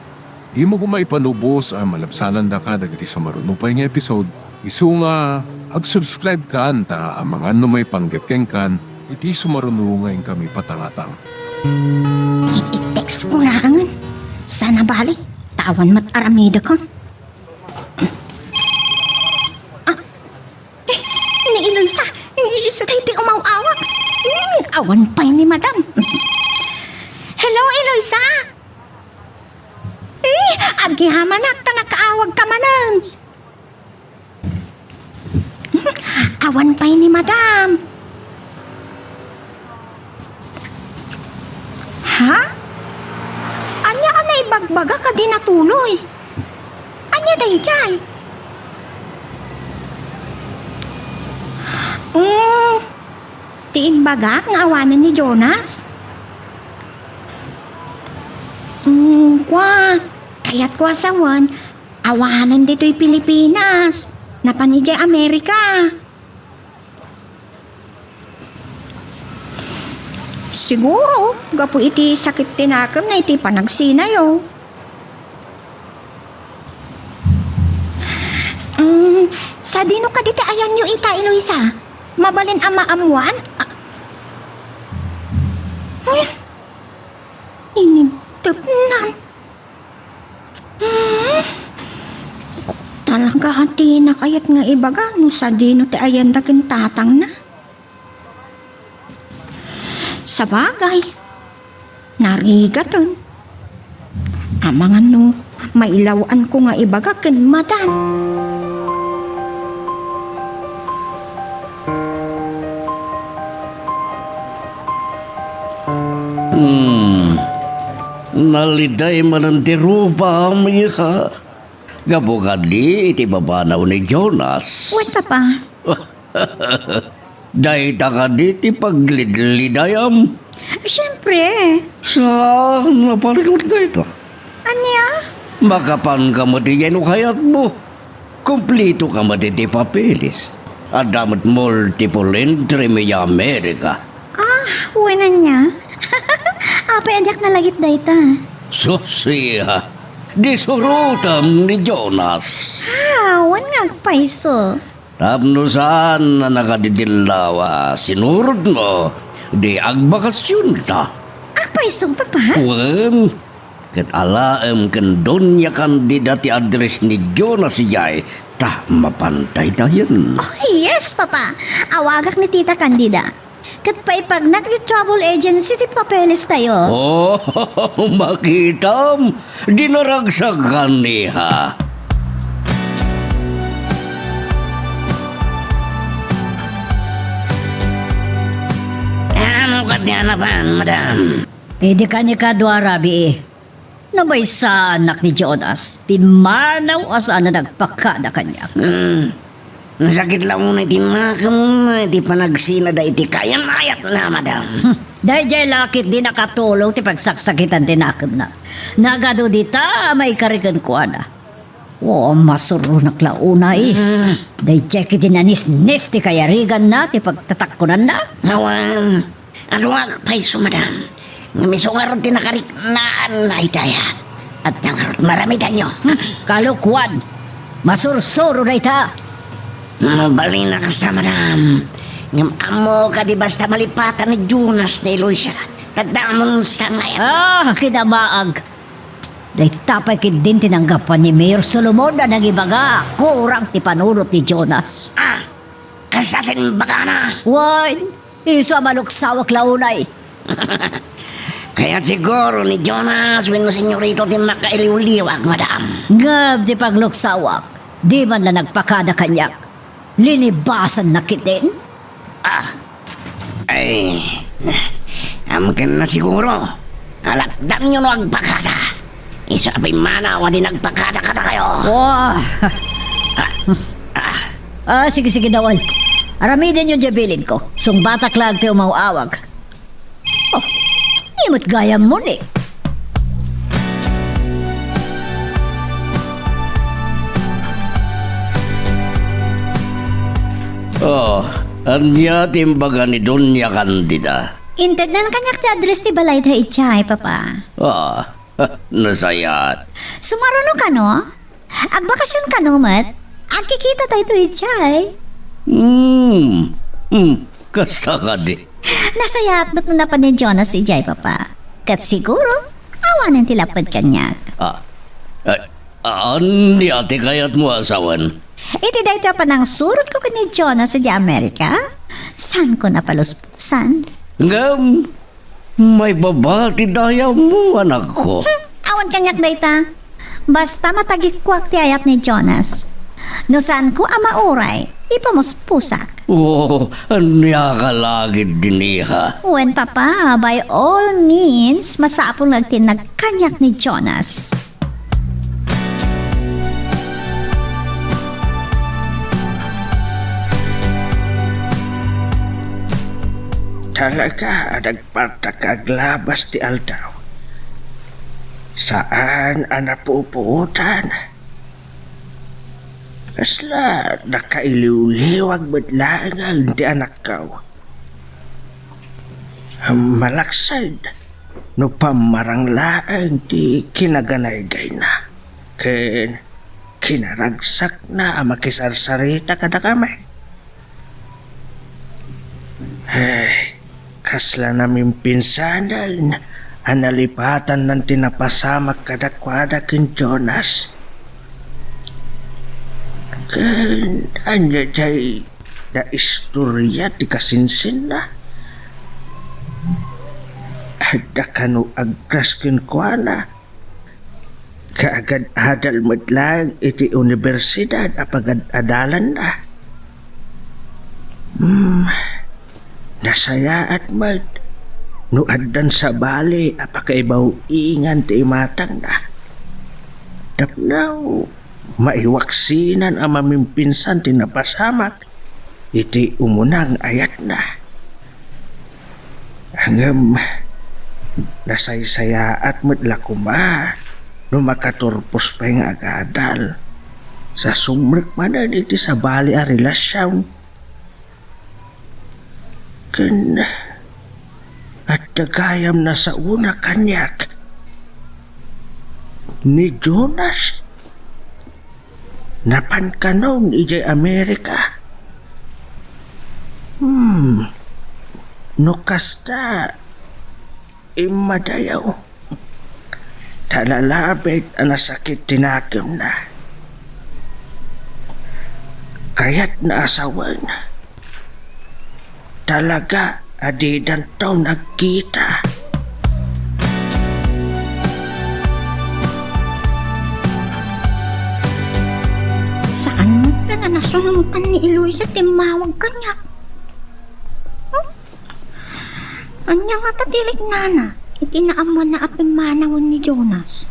dimo koma ipanubos a malabsanandaka dagiti sumaruno pay nga episode, isu nga ag-subscribe kan ta amangan no maipanggep kenkan iti sumaruno nga inkami patangatang. I-text ko laengen. Sana bali, ta awan met aramidek. Ah, eh, ni Eloisa, ni isu daytoy umaw-awag. Hmm, awan pay ni Madam. Hello, Eloisa! Eh, agyamanak ta nakaawagka manen. Awan pay ni Madam. Ha? Ania a naibagbaga kadi natuloy? Ania daydiay? Mm, ti imbagak nga awanen ni Jonas? Mm, kua, kayatko a sawen, awanen ditoy Pilipinas. Napan idiay Amerika. Siguro, gapu iti sakit ti nakemna iti panagsinayo. Mm, sadino kadi ti ayanyo ita, Eloisa? Mabalin a maammoan? Ah. Hmm. Inintepnan. Hmm? Talaga a dinak kayat nga ibaga no sadino ti ayanda ken tatangna. Sabagay, narigaten. Amangan no mailaw-anko nga ibaga ken Madam. Hmm. Naliday manen ti rupam, iha. Gapu kadi iti babanaw ni Jonas. Wen, Papa. Dayta kadi ti paglidlidayam? Siempre. Saan a parikut dayta? Ania? Makapanka met idiay no kayatmo. Kumplitoka met iti papeles. Adda met multiple entry media America. Ah, wen ania? Apay a diak nalagip dayta? Sus, iya. Di surotem ni Jonas. Ah, wen nga agpayso. Tapno saan a nakadidillaw a sinurodmo, di agbakasionta. Agpayso, Papa? Wen, ket alaem ken Doña Candida ti address ni Jonas idiay ta mapantay tayen. Oh, yes, Papa. Awagak ni Tita Candida. Ket paipagnak ti travel agency ti papeles tayo. Oh, makitam, di naragsakan, iha. Ano ket ni anapan, madam? Pwede ka ni kadua, Rabi. Nabaysaanak ni Jonas, pimmanaw a saan a nagpakada kaniak. Hmm. Nasakit la unay ti nakemna iti panagsinada iti kayan-ayatna, madam. Hmm. Daydiay la ket di nakatulong ti pagsaksakitan ti nakemna. Nagadu dita a maikari kenkuana. O, masuronak la unay. Hmm. Daydiay ket di nanisnis ti kayariganna ti pagtatakkonanna. Awan. Adu agpayso, madam. Ngem isu ngarud ti nakariknaan a itaya. Adda ngarud maramidanyo. Hmm, kalokuan. Masursuro dayta. Mabalin a kasta, madam. Ngem ammo kadi basta malipatan ni Jonas ni Eloisa. Tadamon sa ngayon. Ah, kinamaag. Dayta pay ketdin ti nanggapuan ni Mayor Solomon a nangibaga, kurang ti panunot ni Jonas. Ah, kasta ti imbagana. Wen, isu a maluksawak la unay. Kayat siguro ni Jonas wenno Senyorito ti makailiwliwak, madam. Ngem ti pagluksawak, di man la nagpakada kaniak. Linibasanna ketdin? Ah, ay, amkenna siguro. Alakdanyo no agpakada. Isu a pimmanaw a di nagpakada kadakayo. Wah! Ah, ah. Ah, sige, sige, Dawal. Aramidenyo diay bilinko. Sungbatak laeng ti umaw-awag. Oh, di met gayam mo ni. Oh, ania ti imbaga ni Doña Candida? Intednan kaniak ti address ti balayda idiay, Papa. Ah, nasayaat. Sumaruno kano? Agbakasion kano met? Agkikita tayo to idiay. Hmm. Hmm. Kasta kadi. Nasayaat met no napan ni Jonas idiay, Papa. Ket siguro, awanen ti laped kaniak. Ah. Ay, ania ti kayatmo a sawen? Iti daytoy a panangsurotko ken ni Jonas idiay Amerika, saanko napaluspusan. Ngem, maibaba ti dayawmo, anakko. Hmm, awan kaniak dayta. Basta matagikuak ti ayat ni Jonas. No saanko a mauray, ipamuspusak. Oh, ania ka la ketdin, iha? Wen, Papa, by all means, masapul nga agtinnag kaniak ni Jonas. Talaga a nagpartak nga aglabas ti aldaw. Saan a napupuotan. Kasla nakailiwliwag met laeng ti anakko. Malaksid no pammarang laeng ti kinaganaygayna ken kinaragsakna a makisarsarita kadakami. Ay, kasla namimpinsanen a nalipatannan ti napasamak kadakuada ken Jonas. Ken ania diay naistorya ti kasinsinna? Adda kano agkras kenkuana? Kaagad-adal met laeng iti universidad a pagad-adalanna. Hmm, nasayaat met no addan sabali a pakaibaw-ingan ti imatangna. Tapno maiwaksinan a mamimpinsan ti napasamak iti umuna nga ayatna. Ngem nasaysayaat met la koma no makaturpos pay nga agadal. Sa sumrek manen iti sabali a relasion, Ken adda gayam nasaona kaniak ni Jonas. Napan kanon idiay Amerika. Hmm. No kasta, immadayo. Ta nalabit a nasakit ti nakemna. Kayatna a sawen. Talaga a didanto nagkita. Saan met a nasunotan ni Eloisa ti immawag kaniak? Hmm? Ania ngata ti riknana iti naammoanna a pimmanawen ni Jonas?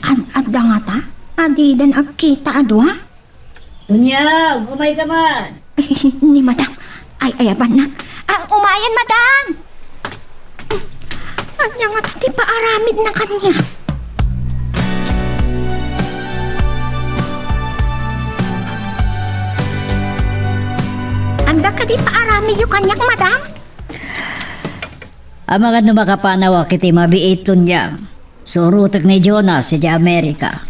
Ad-adda ngata a didan agkita a dua? Unya, umayka man. Ni Madam, ay-ayabannak. Ah, umayen, Madam! Ania ngata ti paaramidna kaniak? Adda kadi paaramidyo kaniak, Madam? Amangan no makapanawak iti mabiit, Tunyang. Surotek ni Jonas idiay Amerika.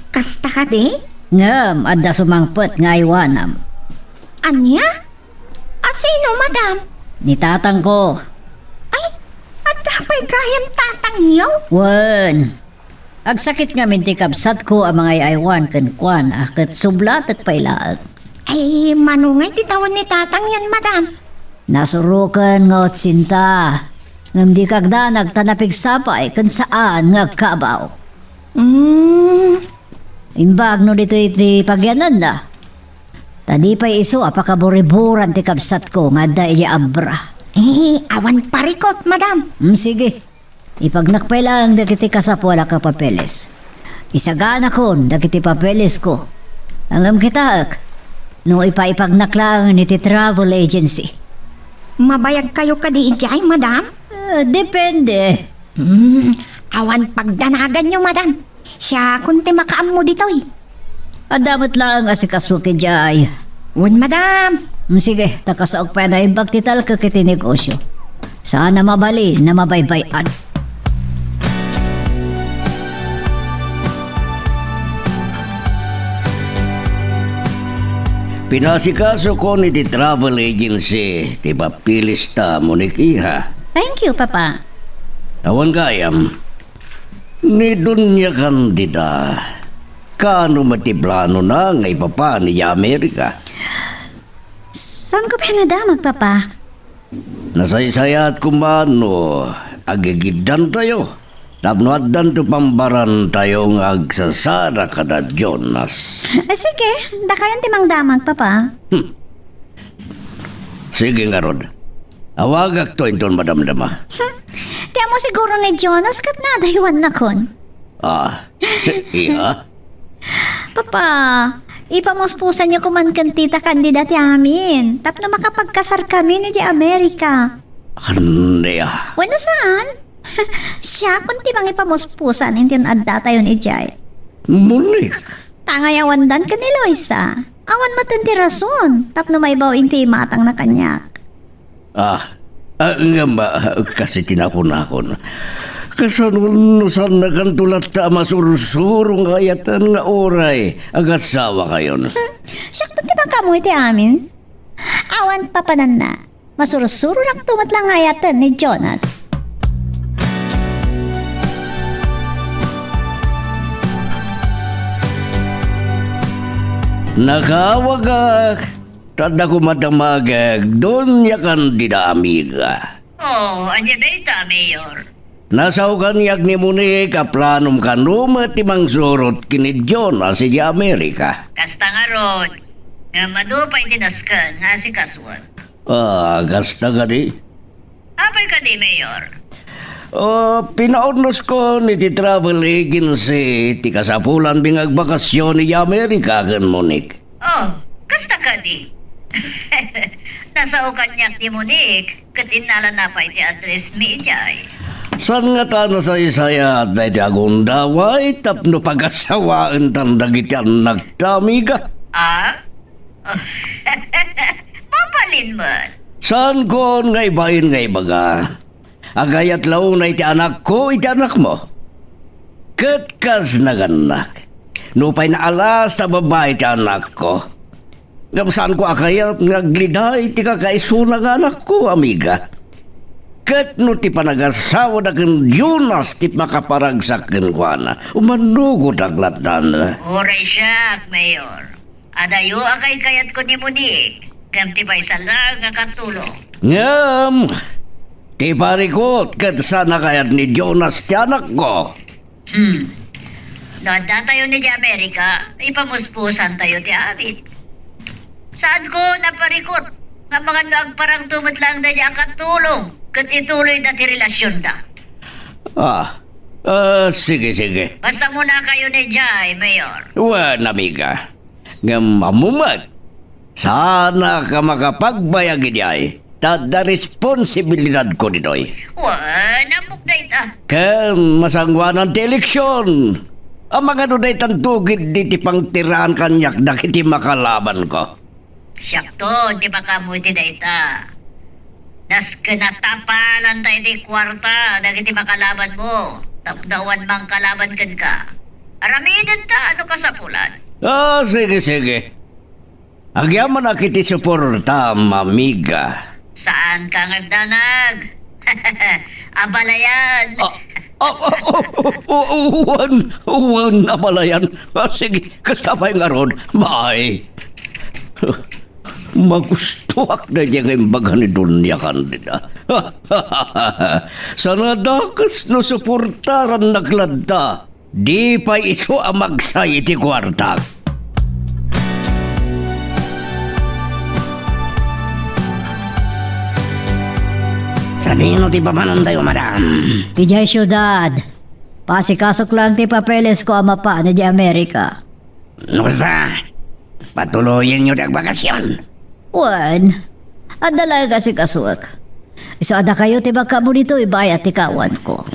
Kasta kadi? Ngem adda sumangpet nga aywanam. Ania? A sino, Madam? Ni tatangko. Ay, adda pay gayam tatangyo? Wen, agsakit ngamin ti kabsatko a mangay-aywan kenkuana ket sublatek pay laeng. Ay, mano ngay ti tawen ni tatangyan, Madam? Nasuroken nga otsinta, ngem di kagdanag ta napigsa pay ken saan nga agkabaw. Mm. Imbag no ditoy ti pagyananna, ta di pay isu a pakaburiburan ti kabsatko nga adda idiay Abra. Eh, awan parikot, Madam. Mm, sige. Ipagnak pay laeng dagiti kasapualak a papeles. Isaganakon dagiti papelesko. Ngem kitaek, no ipaipagnak laeng iti travel agency. Mabayagkayo kadi idiay, Madam? Ah, depende. Hmm, awan pagdanaganyo, Madam. Siakon ti makaammo ditoy. Adda met laeng asikasok idiay. Wen, Madam. Mm, sige, ta kasaok pay a naimbag ti talkek iti negosyo. Saan a mabalin a mabaybay-an. Pinasikasokon iti travel agency ti papelesta, Monique, iha. Thank you, Papa. Awan gayam. Ni Doña Candida, kaano met ti planona nga ipapan idiay Amerika? Saanko pay a nadamag, Papa? Nasaysayat koma no agigiddantayo tapno addanto pambarantayo nga agsasara kada Jonas. Ah, sige, dakayon ti mangdamag, Papa. Hmm. Sige ngarud. Awagakto inton madamdama. Hmm. Ti ammo siguro ni Jonas ket nadaywannakon. Ah, iya? Papa, ipamuspusanyo koman ken Tita Candida ti amin tapno makapagkasarkami idiay Amerika. Ania? Wenno saan? Siakon ti mangipamuspusan inton addatayon idiay. Monique. Ta ngay awandan ken ni Eloisa. Awan met ti rason tapno maibaw iti imatangna kaniak. Ah, ah, ngem, ah, kas iti nakunakon. Kasano no saannakanto latta a masursuro nga ayaten nga uray agasawa kayon? Hmm, siak ti makaammo iti amin. Awan papananna. Masursuronakto met la nga ayaten ni Jonas. Nakaawagak, ta adda koma damagek, Doña Candida, amiga. Oh, ania dayta, Mayor? Nasao kaniak ni Monique a planom kano met ti mangsurot ken ni Jonas idiay Amerika. Kasta ngarud, ngem adu pay ti nasken nga asikasuek. Ah, kasta kadi? Apay kadi, Mayor? Ah, pinaurnoskon iti travel agency ti kasapulanmi nga agbakasyon idiay Amerika ken Monique. Oh, kasta kadi? Nasao kaniak ni Monique, ket innalana pay ti addressmi idiay. Saan ngata nasaysayat daytoy a gundaway tapno pagasawaentan dagiti annakta, amiga? Ah? Oh. Mapa Alin man? Saankon nga ibain nga ibaga. Agayat la unay ti anakko iti anakmo. Ket kas nagannak, nupay naalas ta babai ti anakko, ngem saanko a kayat nga agliday ti kakaisuna nga anakko, amiga. Ket no ti panagasawada ken Jonas ti makaparagsak kenkuana, umanugotak lattan. Uray siak, Mayor. Adayo a kaykayatko ni Monique, ngem ti maysa laeng a katulong. Ngem, ti parikut ket saan a kayat ni Jonas ti anakko. Hmm. No addatayo idiay Amerika, ipamuspusantayo ti amin. Saanko a parikut nga amangan no agparangto met laeng daydiay a katulong ket ituloyda ti relasionda. Ah, ah, sige, sige. Basta munakayo idiay, Mayor. Wen, amiga. Ngem ammo met, saanak a makapagbayag idiay, ta adda responsibilidadko ditoy. Wen, ammok dayta. Ken masangoanan ti eleksion. Amangan no daytanto ketdi ti pangtiraan kaniak dagiti makalabanko. Siakto ti makaammo iti dayta. Nasken a tapalanta iti kuarta dagiti makalabanmo tapno awan mangkalaban kenka. Aramidenta no kasapulan. Ah, sige, sige. Agyamanak iti suportam, amiga. Saanka nga agdanag. Abalayan. Ah, ah, ah, ah, ah, wen, wen, abalayan. Ah, sige, kasta pay ngarud. Bye. Magustoak daydiay nga imbaga ni Doña Candida. Saan a dakes no suportarannak latta. Di pay isu a magsay iti kuartak. Sadino ti papanontayo, madam? Idiay siudad. Paasikasok laeng ti papelesko a mapan idiay Amerika. No kasta, patuloyenyo ti agbakasion. Wen, adda laeng asikasuek. Isu a dakayo ti makaammo ditoy bayat ti kaawanko.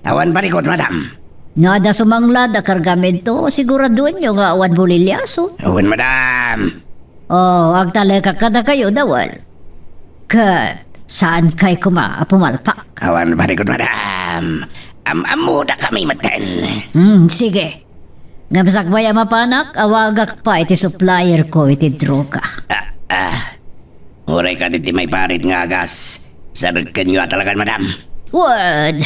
Awan parikut, madam. No adda sumanglad a kargamento, siguraduenyo nga awan buliliaso. Wen, madam. Oh, agtalekak kadakayo, Dawel. Ket saankay koma a pumalpak. Awan parikut, madam. Am-ammodakami metten. Hmm, sige. Ngem sakbay a mapanak, awagak pay ti supplierko iti droga. Ah, ah. Uray kadi ti maiparit nga agas, sarekkenyo a talagan, madam. Wen,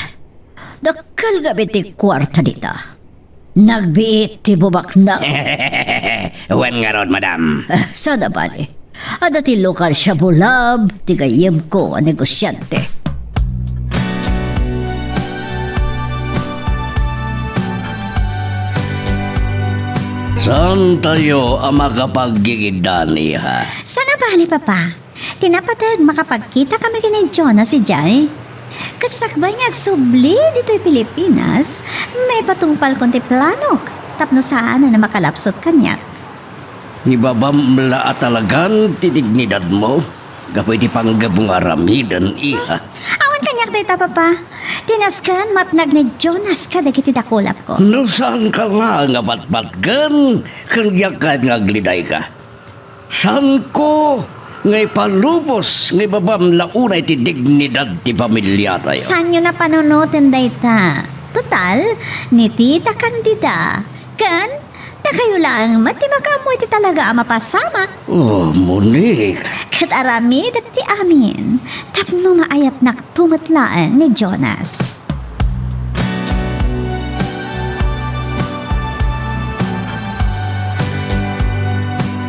dakkel gamin ti kuarta dita. Nagbiit ti bubakna. Wen ngarud, madam. Ah, saan a bale. Adda ti lokal Shabu Lab, ti gayyemko a negosiante. Saantayo a makapaggigiddan, iha? Saan a bale, Papa. Ti napateg, makapagkitakami ken ni Jonas idiay. Ket sakbay nga agsubli ditoy Pilipinas, maipatungpalkon ti planok tapno saanen a makalapsut kaniak. Ibabam la a talagan ti dignidadmo gapu iti panggepmo nga aramiden, iha. Awan kaniak dayta, Papa. Ti nasken, matnag ni Jonas kadagiti dakulapko. No saanka laeng a patpatgen, ken diak kayat nga aglidayka. Saanko nga ipalubos nga ibabam la unay ti dignidad ti pamiliatayo. Saanyo a panunoten dayta. Total, ni Tita Candida ken dakayo laeng met ti makaammo iti talaga a mapasamak. Oh, Monique. Ket aramidek ti amin tapno maayatnakto met laeng ni Jonas.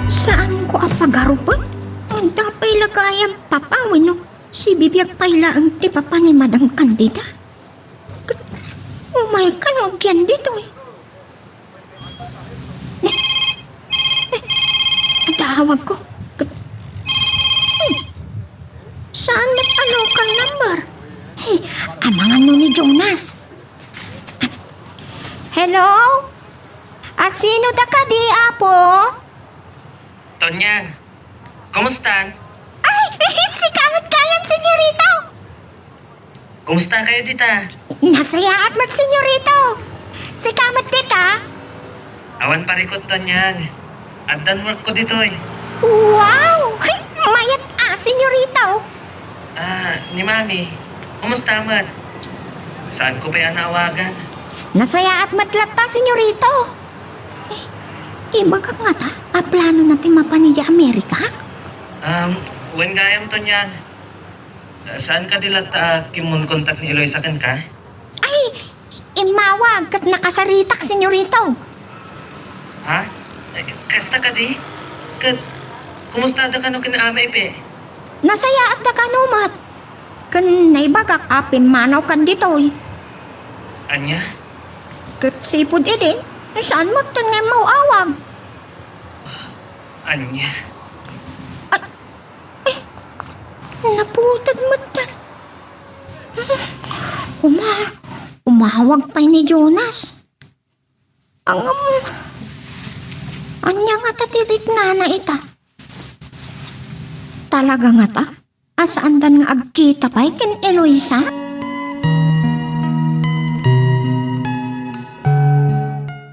Saanko a pagarupen? Adda pay la gayam papa wenno sibibiag pay laeng ti papa ni Madam Candida? Ket umayka no agyan ditoy. Adda awagko. Hmm. Saan met a local number? Hey, amangan no ni Jonas. Hello? A, sino da kadi, Apo? Tonyang, kumustan? Ay, sika met gayam, senyorito. Kumusta kayo dita? Nasayaat met, senyorito. Sika met dita? Awan parikut, Tonyang. Addan work ko ditoy. Wow! Hay, Senyorito? Ah, ni Mami, kumusta met? Saanko pay a naawagan? Nasayaat met latta, Senyorito. Eh, ibagak ngata, a planona ti mapan idiay Amerika? Um, wen gayam, Tonyang. Saan kadi latta a kimmunkontak ni Eloisa kenka? Ay, immawag ket nakasaritak, Senyorito. Ha? Eh, kasta kadi? Ket, kumusta da kano ken Ama Ipe? Nasayaat da kano met. Ken naibagak a pimmanawkan ditoy. Ania? Ket sipud idi, saan met ten nga immaw-awag. Ania? Ay, eh, naputed met ten. Uma-, umawag pay ni Jonas. Ang, um, ania ngata ti riknana ita? Talaga ngata? A saandan nga agkita pay ken Eloisa?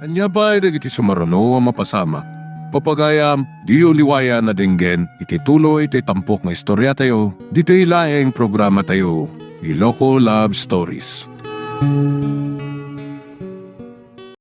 Ania pay dagiti sumaruno a mapasamak? Papagayam, diyo liwayan a denggen iti tuloy ti tampok nga istoriatayo, ditoy laeng programatayo, Iloko Love Stories.